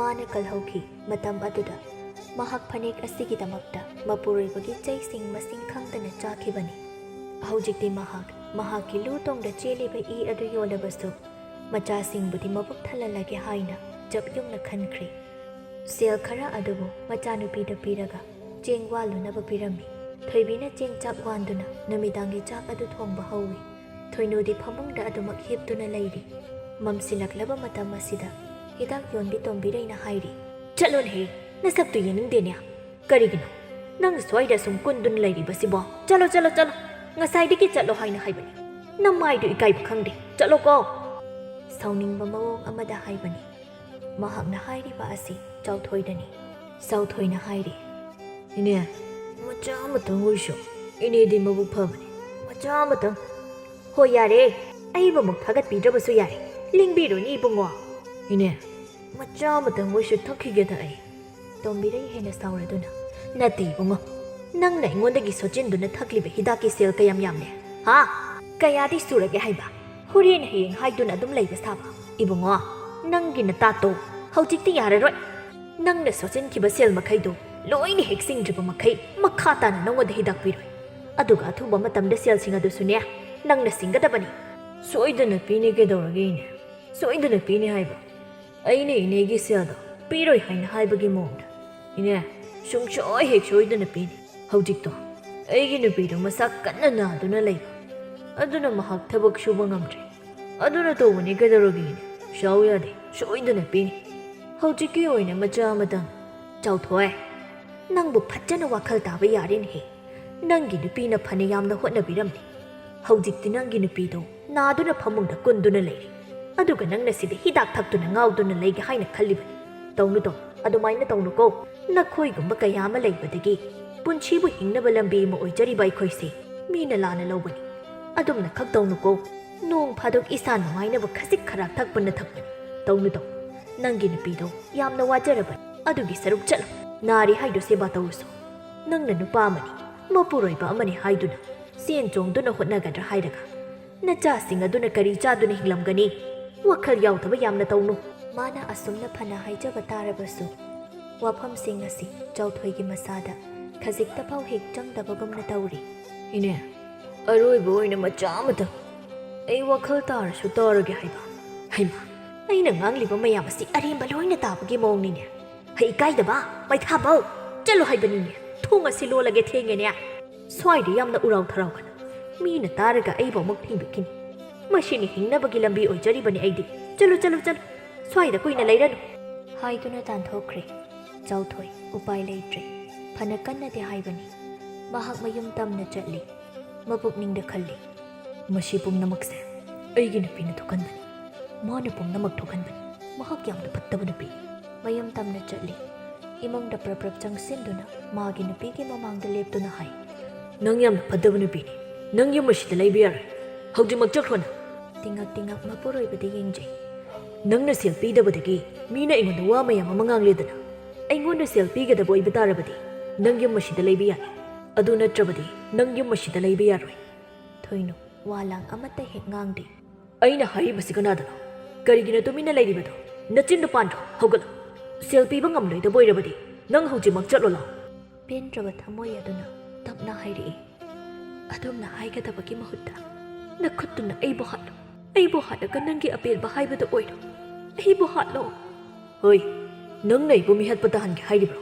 ꯃꯥꯅ ꯀꯜꯍꯧꯈꯤ꯫ ꯃꯇꯝ ꯑꯗꯨꯗ ꯃꯍꯥꯛ ꯐꯅꯦꯛ ꯑꯁꯤꯒꯤꯗꯃꯛꯇ ꯃꯄꯨꯔꯣꯏꯕꯒꯤ ꯆꯩꯁꯤꯡ ꯃꯁꯤꯡ ꯈꯪꯗꯅ ꯆꯥꯈꯤꯕꯅꯤ꯫ ꯍꯧꯖꯤꯛꯇꯤ ꯃꯍꯥꯛ ꯃꯍꯥꯛꯀꯤ ꯂꯨ ꯇꯣꯡꯗ ꯆꯦꯜꯂꯤꯕ ꯏ ꯑꯗꯨ ꯌꯣꯜꯂꯕꯁꯨ ꯃꯆꯥꯁꯤꯡꯕꯨꯗꯤ ꯃꯕꯨꯛ ꯊꯜꯍꯜꯂꯒꯦ ꯍꯥꯏꯅ ꯆꯞ ꯌꯨꯡꯅ ꯈꯟꯈ꯭ꯔꯦ꯫ ꯁꯦꯜ ꯈꯔ ꯑꯗꯨꯕꯨ ꯃꯆꯥꯅꯨꯄꯤꯗ ꯄꯤꯔꯒ ꯆꯦꯡ ꯋꯥꯜꯂꯨꯅꯕ ꯄꯤꯔꯝꯃꯤ꯫ ꯊꯣꯏꯕꯤꯅ ꯆꯦꯡ ꯆꯥꯛ ꯋꯥꯟꯗꯨꯅ ꯅꯨꯃꯤꯗꯥꯡꯒꯤ ꯆꯥꯛ ꯑꯗꯨ ꯊꯣꯡꯕ ꯍꯧꯏ꯫ ꯊꯣꯏꯅꯨꯗꯤ ꯐꯃꯨꯡꯗ ꯑꯗꯨꯃꯛ ꯍꯤꯞꯇꯨꯅ ꯂꯩꯔꯤ꯫ ꯃꯝꯁꯤꯜꯂꯛꯂꯕ ꯃꯇꯝ ꯑꯁꯤꯗ ꯍꯤꯗꯥꯛ ꯌꯣꯟꯕꯤ ꯇꯣꯝꯕꯤꯔꯩꯅ ꯍꯥꯏꯔꯤ, "ꯆꯠꯂꯣꯅꯦꯍꯦ, ꯅꯁꯛꯇꯨ ꯌꯦꯡꯅꯤꯡꯗꯦꯅꯦ꯫ ꯀꯔꯤꯒꯤꯅꯣ ꯅꯪ ꯁ꯭ꯋꯥꯏꯗ ꯁꯨꯝ ꯀꯨꯟꯗꯨꯅ ꯂꯩꯔꯤꯕꯁꯤꯕꯣ? ꯆꯠꯂꯣ, ꯆꯠꯂꯣ, ꯆꯠꯂꯣ꯫ ꯉꯁꯥꯏꯗꯒꯤ ꯆꯠꯂꯣ ꯍꯥꯏꯅ ꯍꯥꯏꯕꯅꯤ꯫ ꯅꯃꯥꯏꯗꯨ ꯏꯀꯥꯏꯕ ꯈꯪꯗꯦ꯫ ꯆꯠꯂꯣꯀꯣ!" ꯁꯥꯎꯅꯤꯡꯕ ꯃꯑꯣꯡ ꯑꯃꯗ ꯍꯥꯏꯕꯅꯤ꯫ ꯃꯍꯥꯛꯅ ꯍꯥꯏꯔꯤꯕ ꯑꯁꯤ ꯆꯥꯎꯊꯣꯏꯗꯅꯤ꯫ ꯆꯥꯎꯊꯣꯏꯅ ꯍꯥꯏꯔꯤ, "ꯏꯅꯦ, ꯃꯆꯥ ꯑꯃꯇꯪ ꯑꯣꯏꯁꯨ ꯏꯅꯦꯗꯤ ꯃꯕꯨꯛ ꯐꯕꯅꯤ꯫ ꯃꯆꯥ ꯑꯃꯇꯪ꯫ ꯍꯣꯏ, ꯌꯥꯔꯦ꯫ ꯑꯩꯕꯨ ꯑꯃꯨꯛ ꯊꯥꯒꯠꯄꯤꯗ꯭ꯔꯕꯁꯨ ꯌꯥꯔꯦ꯫ ꯂꯦꯡꯕꯤꯔꯨꯅꯤ, ꯏꯕꯨꯡꯉꯣ꯫" "ꯏꯅꯦ, ꯃꯆꯥ ꯑꯃꯇꯪ ꯑꯣꯏꯁꯨ ꯊꯛꯈꯤꯒꯦꯗ ꯑꯩ꯫" ꯇꯣꯝꯕꯤꯔꯩ ꯍꯦꯟꯅ ꯁꯥꯎꯔꯗꯨꯅ, "ꯅꯠꯇꯦ ꯏꯕꯨꯡꯉꯣ, ꯅꯪꯅ ꯑꯩꯉꯣꯟꯗꯒꯤ ꯁꯣꯠꯆꯤꯟꯗꯨꯅ ꯊꯛꯂꯤꯕ ꯍꯤꯗꯥꯛꯀꯤ ꯁꯦꯜ ꯀꯌꯥꯝ ꯌꯥꯝꯂꯦ? ꯍꯥ? ꯀꯌꯥꯗꯤ ꯁꯨꯔꯒꯦ ꯍꯥꯏꯕ? ꯍꯣꯔꯦꯟ ꯍꯌꯦꯡ ꯍꯥꯏꯗꯨꯅ ꯑꯗꯨꯝ ꯂꯩꯕ ꯁꯥꯕ꯫ ꯏꯕꯨꯡꯉꯣ, ꯅꯪꯒꯤ ꯅꯇꯥꯠꯇꯣ ꯍꯧꯖꯤꯛꯇꯤ ꯌꯥꯔꯔꯣꯏ꯫ ꯅꯪꯅ ꯁꯣꯠꯆꯤꯟꯈꯤꯕ ꯁꯦꯜ ꯃꯈꯩꯗꯣ ꯂꯣꯏꯅ ꯍꯦꯛ ꯁꯤꯡꯗ꯭ꯔꯤꯕ ꯃꯈꯩ ꯃꯈꯥ ꯇꯥꯅ ꯅꯉꯣꯟꯗ ꯍꯤꯗꯥꯛ ꯄꯤꯔꯣꯏ꯫ ꯑꯗꯨꯒ ꯑꯊꯨꯕ ꯃꯇꯝꯗ ꯁꯦꯜꯁꯤꯡ ꯑꯗꯨꯁꯨꯅꯦ, ꯅꯪꯅ ꯁꯤꯡꯒꯗꯕꯅꯤ꯫" "ꯁꯣꯏꯗꯅ ꯄꯤꯅꯤ ꯀꯩꯗꯧꯔꯒꯦ, ꯏꯅꯦ? ꯁꯣꯏꯗꯅ ꯄꯤꯅꯤ ꯍꯥꯏꯕ꯫ ꯑꯩꯅ ꯏꯅꯦꯒꯤ ꯁꯦꯜꯗꯣ ꯄꯤꯔꯣꯏ ꯍꯥꯏꯅ ꯍꯥꯏꯕꯒꯤ ꯃꯑꯣꯡꯗ꯫ ꯏꯅꯦ, ꯁꯨꯡꯁꯣꯏ ꯍꯦꯛ ꯁꯣꯏꯗꯅ ꯄꯤꯅꯤ꯫ ꯍꯧꯖꯤꯛꯇꯣ ꯑꯩꯒꯤ ꯅꯨꯄꯤꯗꯣ ꯃꯁꯥ ꯀꯟꯅ ꯅꯥꯗꯨꯅ ꯂꯩꯕ꯫ ꯑꯗꯨꯅ ꯃꯍꯥꯛ ꯊꯕꯛ ꯁꯨꯕ ꯉꯝꯗ꯭ꯔꯦ꯫ ꯑꯗꯨꯅ ꯇꯧꯕꯅꯤ ꯀꯩꯗꯧꯔꯒꯦ, ꯏꯅꯦ? ꯁꯥꯎ ꯌꯥꯗꯦ, ꯁꯣꯏꯗꯅ ꯄꯤꯅꯤ꯫ ꯍꯧꯖꯤꯛꯀꯤ ꯑꯣꯏꯅ ꯃꯆꯥ ꯑꯃꯇꯪ꯫" "ꯆꯥꯎꯊꯣꯏ, ꯅꯪꯕꯨ ꯐꯖꯅ ꯋꯥꯈꯜ ꯇꯥꯕ ꯌꯥꯔꯦꯅꯦꯍꯦ꯫ ꯅꯪꯒꯤ ꯅꯨꯄꯤꯅ ꯐꯅ ꯌꯥꯝꯅ ꯍꯣꯠꯅꯕꯤꯔꯝꯂꯤ꯫ ꯍꯧꯖꯤꯛꯇꯤ ꯅꯪꯒꯤ ꯅꯨꯄꯤꯗꯣ ꯅꯥꯗꯨꯅ ꯐꯃꯨꯡꯗ ꯀꯨꯟꯗꯨꯅ ꯂꯩꯔꯤ꯫ ꯑꯗꯨꯒ ꯅꯪꯅ ꯁꯤꯗ ꯍꯤꯗꯥꯛ ꯊꯛꯇꯨꯅ ꯉꯥꯎꯗꯨꯅ ꯂꯩꯒꯦ ꯍꯥꯏꯅ ꯈꯜꯂꯤꯕꯅꯤ꯫ ꯇꯧꯅꯨ, ꯇꯧꯅꯨ, ꯑꯗꯨꯃꯥꯏꯅ ꯇꯧꯅꯨꯀꯣ꯫ ꯅꯈꯣꯏꯒꯨꯝꯕ ꯀꯌꯥ ꯑꯃ ꯂꯩꯕꯗꯒꯤ ꯄꯨꯟꯁꯤꯕꯨ ꯍꯤꯡꯅꯕ ꯂꯝꯕꯤ ꯑꯃ ꯑꯣꯏꯖꯔꯤꯕ ꯑꯩꯈꯣꯏꯁꯦ ꯃꯤꯅ ꯂꯥꯟꯅ ꯂꯧꯕꯅꯤ꯫ ꯑꯗꯨꯝꯅ ꯈꯛ ꯇꯧꯅꯨꯀꯣ꯫ ꯅꯣꯡ ꯐꯥꯗꯣꯛ ꯏꯁꯥ ꯅꯨꯡꯉꯥꯏꯅꯕ ꯈꯖꯤꯛ ꯈꯔꯥꯛ ꯊꯛꯄ ꯅꯊꯛꯄꯅꯤ꯫ ꯇꯧꯅꯨ, ꯇꯧꯅꯨ꯫ ꯅꯪꯒꯤ ꯅꯨꯄꯤꯗꯣ ꯌꯥꯝꯅ ꯋꯥꯖꯔꯕꯅꯤ꯫ ꯑꯗꯨꯒꯤ ꯁꯔꯨꯛ ꯆꯠꯂꯣ꯫ ꯅꯥꯔꯤ ꯍꯥꯏꯗꯣ ꯁꯦꯕꯥ ꯇꯧꯔꯨꯁꯣ꯫ ꯅꯪꯅ ꯅꯨꯄꯥ ꯑꯃꯅꯤ, ꯃꯄꯨꯔꯣꯏꯕ ꯑꯃꯅꯤ ꯍꯥꯏꯗꯨꯅ ꯁꯦꯟ ꯆꯣꯡꯗꯨꯅ ꯍꯣꯠꯅꯒꯗ꯭ꯔꯥ ꯍꯥꯏꯔꯒ ꯅꯆꯥꯁꯤꯡ ꯑꯗꯨꯅ ꯀꯔꯤ ꯆꯥꯗꯨꯅ ꯍꯤꯡꯂꯝꯒꯅꯤ? ꯋꯥꯈꯜ ꯌꯥꯎꯗꯕ ꯌꯥꯝꯅ ꯇꯧꯅꯨ꯫ ꯃꯥꯅ ꯑꯁꯨꯝꯅ ꯐꯅ ꯍꯥꯏꯖꯕ ꯇꯥꯔꯕꯁꯨ, ꯋꯥꯐꯝꯁꯤꯡ ꯑꯁꯤ ꯆꯥꯎꯊꯣꯏꯒꯤ ꯃꯁꯥꯗ ꯈꯖꯤꯛꯇ ꯐꯥꯎ ꯍꯦꯛ ꯆꯪꯗꯕꯒꯨꯝꯅ ꯇꯧꯔꯤ꯫ "ꯏꯅꯦ, ꯑꯔꯣꯏꯕ ꯑꯣꯏꯅ ꯃꯆꯥ ꯑꯃꯇꯪ꯫ ꯑꯩ ꯋꯥꯈꯜ ꯇꯥꯔꯁꯨ ꯇꯥꯔꯒꯦ ꯍꯥꯏꯕ꯫" "ꯍꯩꯃꯥ, ꯑꯩꯅ ꯉꯥꯡꯂꯤꯕ ꯃꯌꯥꯝ ꯑꯁꯤ ꯑꯔꯦꯝꯕ ꯂꯣꯏꯅ ꯇꯥꯕꯒꯤ ꯃꯑꯣꯡꯅꯤꯅꯦ꯫ ꯍꯩ ꯏꯀꯥꯏꯗꯕ, ꯃꯩꯊꯥꯕꯧ, ꯆꯠꯂꯣ ꯍꯥꯏꯕꯅꯤꯅꯦ꯫ "ꯊꯣꯡ ꯑꯁꯤ ꯂꯣꯜꯂꯒꯦ, ꯊꯦꯡꯉꯦꯅꯦ꯫ ꯁ꯭ꯋꯥꯏꯗ ꯌꯥꯝꯅ ꯎꯔꯥꯎ ꯊꯔꯥꯎꯒꯅꯨ꯫ ꯃꯤꯅ ꯇꯥꯔꯒ ꯑꯩꯕꯨ ꯑꯃꯨꯛ ꯊꯤꯡꯕꯤꯈꯤꯅꯤ꯫ ꯃꯁꯤꯅ ꯍꯤꯡꯅꯕꯒꯤ ꯂꯝꯕꯤ ꯑꯣꯏꯖꯔꯤꯕꯅꯤ ꯑꯩꯗꯤ꯫ ꯆꯠꯂꯨ, ꯆꯠꯂꯨ, ꯆꯠꯂꯨ꯫ ꯁ꯭ꯋꯥꯏꯗ ꯀꯨꯏꯅ ꯂꯩꯔꯅꯨ," ꯍꯥꯏꯗꯨꯅ ꯇꯥꯟꯊꯣꯛꯈ꯭ꯔꯦ꯫ ꯆꯥꯎꯊꯣꯏ ꯎꯄꯥꯏ ꯂꯩꯇ꯭ꯔꯦ꯫ ꯐꯅ ꯀꯟꯅꯗꯤ ꯍꯥꯏꯕꯅꯤ꯫ ꯃꯍꯥꯛ ꯃꯌꯨꯝ ꯇꯝꯅ ꯆꯠꯂꯤ꯫ ꯃꯄꯨꯛꯅꯤꯡꯗ ꯈꯜꯂꯤ, "ꯃꯁꯤ ꯄꯨꯝꯅꯃꯛꯁꯦ ꯑꯩꯒꯤ ꯅꯨꯄꯤꯅ ꯊꯣꯛꯍꯟꯕꯅꯤ꯫ ꯃꯥꯅ ꯄꯨꯝꯅꯃꯛ ꯊꯣꯛꯍꯟꯕꯅꯤ꯫ ꯃꯍꯥꯛ ꯌꯥꯝꯅ ꯐꯠꯇꯕ ꯅꯨꯄꯤꯅꯤ꯫" ꯃꯌꯨꯝ ꯇꯝꯅ ꯆꯠꯂꯤ꯫ ꯏꯃꯨꯡꯗ ꯄ꯭ꯔꯞ ꯄ꯭ꯔꯞ ꯆꯪꯁꯤꯟꯗꯨꯅ ꯃꯥꯒꯤ ꯅꯨꯄꯤꯒꯤ ꯃꯃꯥꯡꯗ ꯂꯦꯞꯇꯨꯅ ꯍꯥꯏ, "ꯅꯪ ꯌꯥꯝꯅ ꯐꯠꯇꯕ ꯅꯨꯄꯤꯅꯤ꯫ ꯅꯪ ꯌꯨꯝ ꯑꯁꯤꯗ ꯂꯩꯕ ꯌꯥꯔꯣꯏ꯫ ꯍꯧꯖꯤꯛꯃꯛ ꯆꯠꯈ꯭ꯔꯣ ꯅꯪ!" ꯇꯤꯉꯛ ꯇꯤꯉꯛ ꯃꯄꯨꯔꯣꯏꯕꯗ ꯌꯦꯡꯖꯩ꯫ "ꯅꯪꯅ ꯁꯦꯜ ꯄꯤꯗꯕꯗꯒꯤ ꯃꯤꯅ ꯑꯩꯉꯣꯟꯗ ꯋꯥ ꯃꯌꯥꯝ ꯑꯃ ꯉꯥꯡꯂꯦꯗꯅ꯫ ꯑꯩꯉꯣꯟꯗ ꯁꯦꯜ ꯄꯤꯒꯗꯕ ꯑꯣꯏꯕ ꯇꯥꯔꯕꯗꯤ ꯅꯪ ꯌꯨꯝ ꯑꯁꯤꯗ ꯂꯩꯕ ꯌꯥꯏ꯫ ꯑꯗꯨ ꯅꯠꯇ꯭ꯔꯕꯗꯤ ꯅꯪ ꯌꯨꯝ ꯑꯁꯤꯗ ꯂꯩꯕ ꯌꯥꯔꯣꯏ꯫" ꯊꯣꯏꯅꯨ ꯋꯥ ꯂꯥꯡ ꯑꯃꯠꯇ ꯍꯦꯛ ꯉꯥꯡꯗꯦ꯫ "ꯑꯩꯅ ꯍꯥꯏꯔꯤꯕꯁꯤ ꯀꯅꯥꯗꯅꯣ? ꯀꯔꯤꯒꯤꯅꯣ ꯇꯨꯃꯤꯟꯅ ꯂꯩꯔꯤꯕꯗꯣ? ꯅꯆꯤꯟꯗꯣ ꯄꯥꯟꯗ꯭ꯔꯣ? ꯍꯧꯒꯠꯂꯣ꯫ ꯁꯦꯜ ꯄꯤꯕ ꯉꯝꯂꯣꯏꯗꯕ ꯑꯣꯏꯔꯕꯗꯤ ꯅꯪ ꯍꯧꯖꯤꯛꯃꯛ ꯆꯠꯂꯣ ꯂꯥꯎ꯫" ꯄꯦꯟꯗ꯭ꯔꯕ ꯊꯃꯣꯏ ꯑꯗꯨꯅ ꯇꯞꯅ ꯍꯥꯏꯔꯛꯏ, "ꯑꯗꯨꯝꯅ ꯍꯥꯏꯒꯗꯕꯒꯤ ꯃꯍꯨꯠꯇ ꯅꯈꯨꯠꯇꯨꯅ ꯑꯩꯕꯨ ꯍꯥꯠꯂꯨ꯫ ꯑꯩꯕꯨ ꯍꯥꯠꯂꯒ ꯅꯪꯒꯤ ꯑꯄꯦꯟꯕ ꯍꯥꯏꯕꯗꯨ ꯑꯣꯏꯔꯣ꯫ ꯑꯩꯕꯨ ꯍꯥꯠꯂꯣ꯫" "ꯍꯣꯏ, ꯅꯪꯅ ꯑꯩꯕꯨ ꯃꯤꯍꯠꯄ ꯇꯥꯍꯟꯒꯦ ꯍꯥꯏꯔꯤꯕ꯭ꯔꯣ?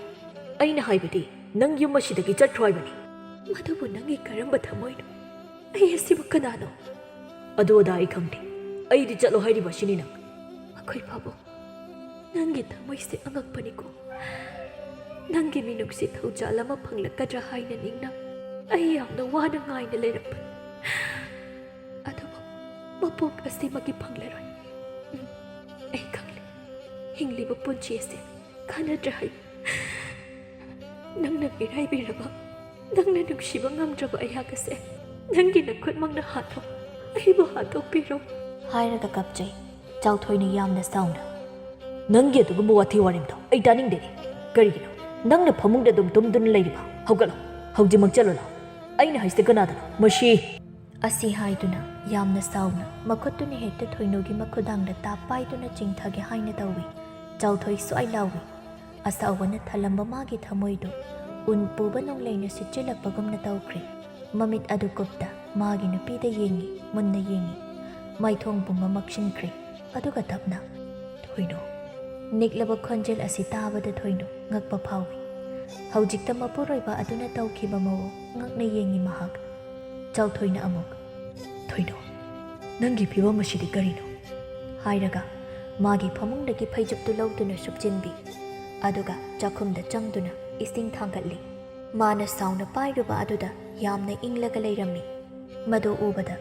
ꯑꯩꯅ ꯍꯥꯏꯕꯗꯤ ꯅꯪ ꯌꯨꯝ ꯑꯁꯤꯗꯒꯤ ꯆꯠꯈ꯭ꯔꯣ ꯍꯥꯏꯕꯅꯤ꯫" "ꯃꯗꯨꯕꯨ ꯅꯪꯒꯤ ꯀꯔꯝꯕ ꯊꯃꯣꯏꯅꯣ? ꯑꯩ ꯑꯁꯤꯕꯨ ꯀꯅꯥꯅꯣ?" "ꯑꯗꯨ ꯑꯗꯥ ꯑꯩ ꯈꯪꯗꯦ꯫ ꯑꯩꯗꯤ ꯆꯠꯂꯣ ꯍꯥꯏꯔꯤꯕ ꯑꯁꯤꯅꯤ ꯅꯪ꯫" "ꯃꯈꯣꯏ ꯄꯥꯕꯨꯡ, ꯅꯪꯒꯤ ꯊꯃꯣꯏꯁꯦ ꯑꯉꯛꯄꯅꯤꯀꯣ꯫ ꯅꯪꯒꯤ ꯃꯤꯅꯨꯡꯁꯤ ꯊꯧꯖꯥꯜ ꯑꯃ ꯐꯪꯂꯛꯀꯗ꯭ꯔꯥ ꯍꯥꯏꯅ ꯅꯤꯡꯅ ꯑꯩ ꯌꯥꯝꯅ ꯋꯥꯅ ꯉꯥꯏꯅ ꯂꯩꯔꯛꯄꯅꯤ꯫ ꯑꯗꯨꯕꯨ ꯃꯄꯣꯛ ꯑꯁꯤꯃꯛꯀꯤ ꯐꯪꯂꯔꯣꯏ꯫ ꯎꯝ, ꯑꯩ ꯈꯪꯂꯦ꯫ ꯍꯤꯡꯂꯤꯕ ꯄꯨꯟꯁꯤ ꯑꯁꯤ ꯀꯥꯟꯅꯗ꯭ꯔꯦ ꯍꯥꯏ꯫ ꯅꯪꯅ ꯃꯤꯔꯥꯏꯕꯤꯔꯕ, ꯅꯪꯅ ꯅꯨꯡꯁꯤꯕ ꯉꯝꯗ꯭ꯔꯕ ꯑꯩꯍꯥꯛ ꯑꯁꯦ ꯅꯪꯒꯤ ꯅꯈꯨꯠꯃꯛꯅ ꯍꯥꯠꯂꯣ꯫ ꯑꯩꯕꯨ ꯍꯥꯠꯇꯣꯛꯄꯤꯔꯣ꯫" ꯍꯥꯏꯔꯒ ꯀꯞꯆꯩ꯫ ꯆꯥꯎꯊꯣꯏꯅ ꯌꯥꯝꯅ ꯁꯥꯎꯅ, "ꯅꯪꯒꯤ ꯑꯗꯨꯒꯨꯝꯕ ꯋꯥꯊꯤ ꯋꯥꯔꯦꯝꯗꯣ ꯑꯩ ꯇꯥꯅꯤꯡꯗꯦ꯫ ꯀꯔꯤꯒꯤꯅꯣ ꯅꯪꯅ ꯐꯃꯨꯡꯗ ꯑꯗꯨꯝ ꯇꯨꯝꯗꯨꯅ ꯂꯩꯔꯤꯕ? ꯍꯧꯒꯠꯂꯣ, ꯍꯧꯖꯤꯛꯃꯛ ꯆꯠꯂꯣ ꯂꯥꯎ꯫ ꯑꯩꯅ ꯍꯥꯏꯁꯦ ꯀꯅꯥꯗꯅꯣ? ꯃꯁꯤ!" ꯑꯁꯤ ꯍꯥꯏꯗꯨꯅ ꯌꯥꯝꯅ ꯁꯥꯎꯅ ꯃꯈꯨꯠꯇꯨꯅ ꯍꯦꯛꯇ ꯊꯣꯏꯅꯨꯒꯤ ꯃꯈꯨꯗꯥꯡꯗ ꯇꯥꯞ ꯄꯥꯏꯗꯨꯅ ꯆꯤꯡꯊꯒꯦ ꯍꯥꯏꯅ ꯇꯧꯏ꯫ ꯆꯥꯎꯊꯣꯏ ꯁ꯭ꯋꯥꯏ ꯂꯥꯎꯏ꯫ ꯑꯁꯥꯎꯕꯅ ꯊꯜꯂꯝꯕ ꯃꯥꯒꯤ ꯊꯃꯣꯏꯗꯨ ꯎꯟ ꯄꯨꯕ ꯅꯣꯡꯂꯩꯅ ꯁꯤꯠꯆꯤꯜꯂꯛꯄꯒꯨꯝꯅ ꯇꯧꯈ꯭ꯔꯦ꯫ ꯃꯃꯤꯠ ꯑꯗꯨ ꯀꯨꯞꯇ ꯃꯥꯒꯤ ꯅꯨꯄꯤꯗ ꯌꯦꯡꯉꯤ, ꯃꯨꯟꯅ ꯌꯦꯡꯉꯤ꯫ ꯃꯥꯏꯊꯣꯡ ꯄꯨꯝꯕ ꯃꯛꯁꯤꯟꯈ꯭ꯔꯦ꯫ ꯑꯗꯨꯒ ꯇꯞꯅ, "ꯊꯣꯏꯅꯨ!" ꯅꯤꯛꯂꯕ ꯈꯣꯟꯖꯦꯜ ꯑꯁꯤ ꯇꯥꯕꯗ ꯊꯣꯏꯅꯨ ꯉꯛꯄ ꯐꯥꯎꯏ꯫ ꯍꯧꯖꯤꯛꯇ ꯃꯄꯨꯔꯣꯏꯕ ꯑꯗꯨꯅ ꯇꯧꯈꯤꯕ ꯃꯑꯣꯡ ꯉꯛꯅ ꯌꯦꯡꯉꯤ ꯃꯍꯥꯛ꯫ ꯆꯥꯎꯊꯣꯏꯅ ꯑꯃꯨꯛ, "ꯊꯣꯏꯅꯣ, ꯅꯪꯒꯤ ꯐꯤꯕꯝ ꯑꯁꯤꯗꯤ ꯀꯔꯤꯅꯣ?" ꯍꯥꯏꯔꯒ ꯃꯥꯒꯤ ꯐꯃꯨꯡꯗꯒꯤ ꯐꯩꯖꯨꯞꯇꯨ ꯂꯧꯗꯨꯅ ꯁꯨꯞꯆꯤꯟꯕꯤ꯫ ꯑꯗꯨꯒ ꯆꯥꯛꯈꯨꯝꯗ ꯆꯪꯗꯨꯅ ꯏꯁꯤꯡ ꯊꯥꯡꯒꯠꯂꯤ꯫ ꯃꯥꯅ ꯁꯥꯎꯅ ꯄꯥꯏꯔꯨꯕ ꯑꯗꯨꯗ ꯌꯥꯝꯅ ꯏꯪꯂꯒ ꯂꯩꯔꯝꯃꯤ꯫ ꯃꯗꯨ ꯎꯕꯗ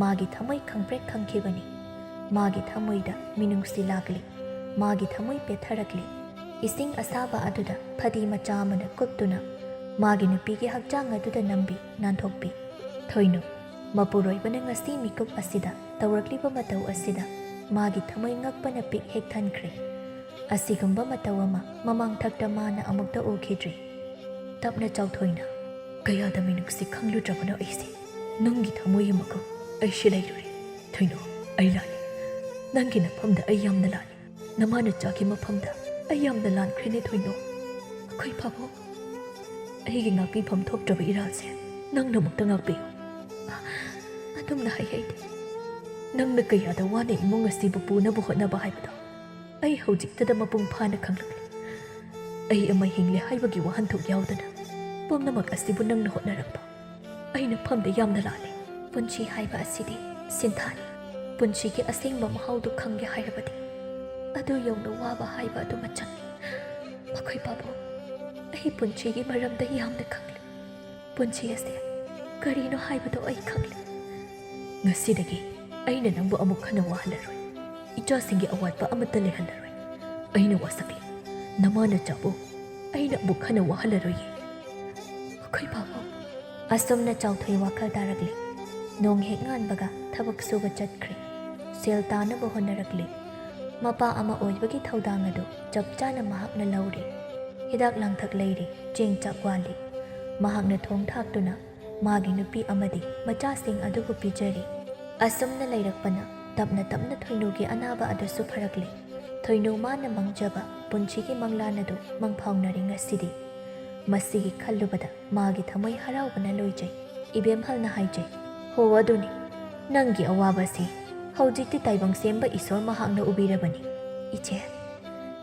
ꯃꯥꯒꯤ ꯊꯃꯣꯏ ꯈꯪꯄ꯭ꯔꯦꯛ ꯈꯪꯈꯤꯕꯅꯤ꯫ ꯃꯥꯒꯤ ꯊꯃꯣꯏꯗ ꯃꯤꯅꯨꯡꯁꯤ ꯂꯥꯛꯂꯤ꯫ ꯃꯥꯒꯤ ꯊꯃꯣꯏ ꯄꯦꯠꯊꯔꯛꯂꯤ꯫ ꯏꯁꯤꯡ ꯑꯁꯥꯕ ꯑꯗꯨꯗ ꯐꯗꯤ ꯃꯆꯥ ꯑꯃꯅ ꯀꯨꯞꯇꯨꯅ ꯃꯥꯒꯤ ꯅꯨꯄꯤꯒꯤ ꯍꯛꯆꯥꯡ ꯑꯗꯨꯗ ꯅꯝꯕꯤ ꯅꯥꯟꯊꯣꯛꯄꯤ꯫ ꯊꯣꯏꯅꯨ, ꯃꯄꯨꯔꯣꯏꯕꯅ ꯉꯁꯤ ꯃꯤꯀꯨꯞ ꯑꯁꯤꯗ ꯇꯧꯔꯛꯂꯤꯕ ꯃꯇꯧ ꯑꯁꯤꯗ ꯃꯥꯒꯤ ꯊꯃꯣꯏ ꯉꯛꯄꯅ ꯄꯤꯛ ꯍꯦꯛ ꯊꯟꯈ꯭ꯔꯦ꯫ ꯑꯁꯤꯒꯨꯝꯕ ꯃꯇꯧ ꯑꯃ ꯃꯃꯥꯡꯊꯛꯇ ꯃꯥꯅ ꯑꯃꯨꯛꯇ ꯎꯈꯤꯗ꯭ꯔꯤ꯫ ꯇꯞꯅ ꯆꯥꯎꯊꯣꯏꯅ, "ꯀꯌꯥꯗ ꯃꯤꯅꯨꯡꯁꯤ ꯈꯪꯂꯨꯗ꯭ꯔꯕꯅꯣ ꯑꯩꯁꯦ? ꯅꯪꯒꯤ ꯊꯃꯣꯏ ꯑꯃꯒ ꯑꯩꯁꯦ ꯂꯩꯔꯨꯔꯦ꯫ ꯊꯣꯏꯅꯣ, ꯑꯩ ꯂꯥꯜꯂꯦ꯫ ꯅꯪꯒꯤ ꯅꯐꯝꯗ ꯑꯩ ꯌꯥꯝꯅ ꯂꯥꯜꯂꯦ꯫ ꯅꯃꯥ ꯅꯆꯥꯒꯤ ꯃꯐꯝꯗ ꯑꯩ ꯌꯥꯝꯅ ꯂꯥꯟꯈ꯭ꯔꯦꯅꯦ ꯊꯣꯏꯅꯣ꯫ ꯑꯩꯈꯣꯏ ꯄꯥꯕꯨꯡ, ꯑꯩꯒꯤ ꯉꯥꯛꯄꯤꯐꯝ ꯊꯣꯛꯇ꯭ꯔꯕ ꯏꯔꯥꯜꯁꯦ ꯅꯪꯅ ꯑꯃꯨꯛꯇ ꯉꯥꯛꯄꯤꯌꯨ꯫" ꯑꯗꯨꯝꯅ ꯍꯥꯏ ꯍꯩꯗꯦ꯫ ꯅꯪꯅ ꯀꯌꯥꯗ ꯋꯥꯅ ꯏꯃꯨꯡ ꯑꯁꯤꯕꯨ ꯄꯨꯅꯕ ꯍꯣꯠꯅꯕ ꯍꯥꯏꯕꯗꯣ ꯑꯩ ꯍꯧꯖꯤꯛꯇꯗ ꯃꯄꯨꯡ ꯐꯥꯅ ꯈꯪꯂꯛꯂꯤ꯫ ꯑꯩ ꯑꯃ ꯍꯤꯡꯂꯦ ꯍꯥꯏꯕꯒꯤ ꯋꯥꯍꯟꯊꯣꯛ ꯌꯥꯎꯗꯅ ꯄꯨꯝꯅꯃꯛ ꯑꯁꯤꯕꯨ ꯅꯪꯅ ꯍꯣꯠꯅꯔꯛꯄ ꯑꯩꯅ ꯐꯝꯗ ꯌꯥꯝꯅ ꯂꯥꯜꯂꯤ꯫ ꯄꯨꯟꯁꯤ ꯍꯥꯏꯕ ꯑꯁꯤꯗꯤ ꯁꯤꯟꯊꯥꯅꯤ꯫ ꯄꯨꯟꯁꯤꯒꯤ ꯑꯁꯦꯡꯕ ꯃꯍꯥꯎꯗꯨ ꯈꯪꯒꯦ ꯍꯥꯏꯔꯕꯗꯤ ꯑꯗꯨ ꯌꯧꯅ ꯋꯥꯕ ꯍꯥꯏꯕ ꯑꯗꯨꯃ ꯆꯪꯏ꯫ ꯃꯈꯣꯏ ꯄꯥꯕꯨꯡ, ꯑꯩ ꯄꯨꯟꯁꯤꯒꯤ ꯃꯔꯝꯗ ꯌꯥꯝꯅ ꯈꯪꯂꯦ꯫ ꯄꯨꯟꯁꯤ ꯑꯁꯦ ꯀꯔꯤꯅꯣ ꯍꯥꯏꯕꯗꯣ ꯑꯩ ꯈꯪꯂꯦ꯫ ꯉꯁꯤꯗꯒꯤ ꯑꯩꯅ ꯅꯪꯕꯨ ꯑꯃꯨꯛ ꯍꯟꯅ ꯋꯥꯍꯜꯂꯔꯣꯏ꯫ ꯏꯆꯥꯁꯤꯡꯒꯤ ꯑꯋꯥꯠꯄ ꯑꯃꯠꯇ ꯂꯩꯍꯜꯂꯔꯣꯏ꯫ ꯑꯩꯅ ꯋꯥꯁꯛꯂꯦ꯫ ꯅꯃꯥ ꯅꯆꯥꯕꯨ ꯑꯩꯅ ꯑꯃꯨꯛ ꯍꯟꯅ ꯋꯥꯍꯜꯂꯔꯣꯏꯌꯦ꯫ ꯑꯩꯈꯣꯏ ꯄꯥꯕꯨꯡ꯫ ꯑꯁꯨꯝꯅ ꯆꯥꯎꯊꯣꯏ ꯋꯥꯈꯜ ꯇꯥꯔꯛꯂꯤ꯫ ꯅꯣꯡ ꯍꯦꯛ ꯉꯥꯟꯕꯒ ꯊꯕꯛ ꯁꯨꯕ ꯆꯠꯈ꯭ꯔꯦ꯫ ꯁꯦꯜ ꯇꯥꯅꯕ ꯍꯣꯠꯅꯔꯛꯂꯤ꯫ ꯃꯄꯥ ꯑꯃ ꯑꯣꯏꯕꯒꯤ ꯊꯧꯗꯥꯡ ꯑꯗꯨ ꯆꯞ ꯆꯥꯅ ꯃꯍꯥꯛꯅ ꯂꯧꯔꯤ꯫ ꯍꯤꯗꯥꯛ ꯂꯥꯡꯊꯛ ꯂꯩꯔꯤ, ꯆꯦꯡ ꯆꯥꯛ ꯋꯥꯠꯂꯤ꯫ ꯃꯍꯥꯛꯅ ꯊꯣꯡ ꯊꯥꯛꯇꯨꯅ ꯃꯥꯒꯤ ꯅꯨꯄꯤ ꯑꯃꯗꯤ ꯃꯆꯥꯁꯤꯡ ꯑꯗꯨꯕꯨ ꯄꯤꯖꯔꯤ꯫ ꯑꯁꯨꯝꯅ ꯂꯩꯔꯛꯄꯅ ꯇꯞꯅ ꯇꯞꯅ ꯊꯣꯏꯅꯨꯒꯤ ꯑꯅꯥꯕ ꯑꯗꯨꯁꯨ ꯐꯔꯛꯂꯤ꯫ ꯊꯣꯏꯅꯨ ꯃꯥꯅ ꯃꯪꯖꯕ ꯄꯨꯟꯁꯤꯒꯤ ꯃꯪꯂꯥꯟ ꯑꯗꯨ ꯃꯪꯐꯥꯎꯅꯔꯤ ꯉꯁꯤꯗꯤ꯫ ꯃꯁꯤꯒꯤ ꯈꯜꯂꯨꯕꯗ ꯃꯥꯒꯤ ꯊꯃꯣꯏ ꯍꯔꯥꯎꯕꯅ ꯂꯣꯏꯖꯩ꯫ ꯏꯕꯦꯝꯍꯜꯅ ꯍꯥꯏꯖꯩ, "ꯍꯣ ꯑꯗꯨꯅꯤ, ꯅꯪꯒꯤ ꯑꯋꯥꯕꯁꯤ ꯍꯧꯖꯤꯛꯇꯤ ꯇꯥꯏꯕꯪ ꯁꯦꯝꯕ ꯏꯁꯣꯔ ꯃꯍꯥꯛꯅ ꯎꯕꯤꯔꯕꯅꯤ꯫ ꯏꯆꯦ,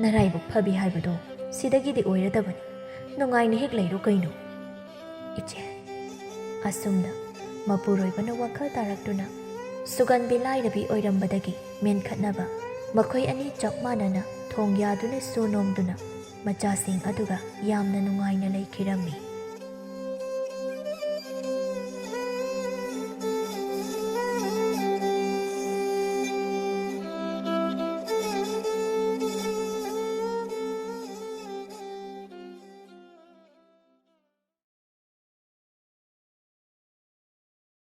ꯅꯔꯥꯏꯕꯛ ꯐꯕꯤ ꯍꯥꯏꯕꯗꯨ ꯁꯤꯗꯒꯤꯗꯤ ꯑꯣꯏꯔꯗꯕꯅꯤ꯫ ꯅꯨꯡꯉꯥꯏꯅ ꯍꯦꯛ ꯂꯩꯔꯣ ꯀꯩꯅꯣ, ꯏꯆꯦ꯫ ꯑꯁꯨꯝꯅ ꯃꯄꯨꯔꯣꯏꯕꯅ ꯋꯥꯈꯜ ꯇꯥꯔꯛꯇꯨꯅ ꯁꯨꯒꯟꯕꯤ ꯂꯥꯏꯔꯕꯤ ꯑꯣꯏꯔꯝꯕꯗꯒꯤ ꯃꯦꯟꯈꯠꯅꯕ ꯃꯈꯣꯏ ꯑꯅꯤ ꯆꯞ ꯃꯥꯟꯅꯅ ꯊꯣꯡ ꯌꯥꯗꯨꯅ ꯁꯨ ꯅꯣꯝꯗꯨꯅ ꯃꯆꯥꯁꯤꯡ ꯑꯗꯨꯒ ꯌꯥꯝꯅ ꯅꯨꯡꯉꯥꯏꯅ ꯂꯩꯈꯤꯔꯝꯃꯤ꯫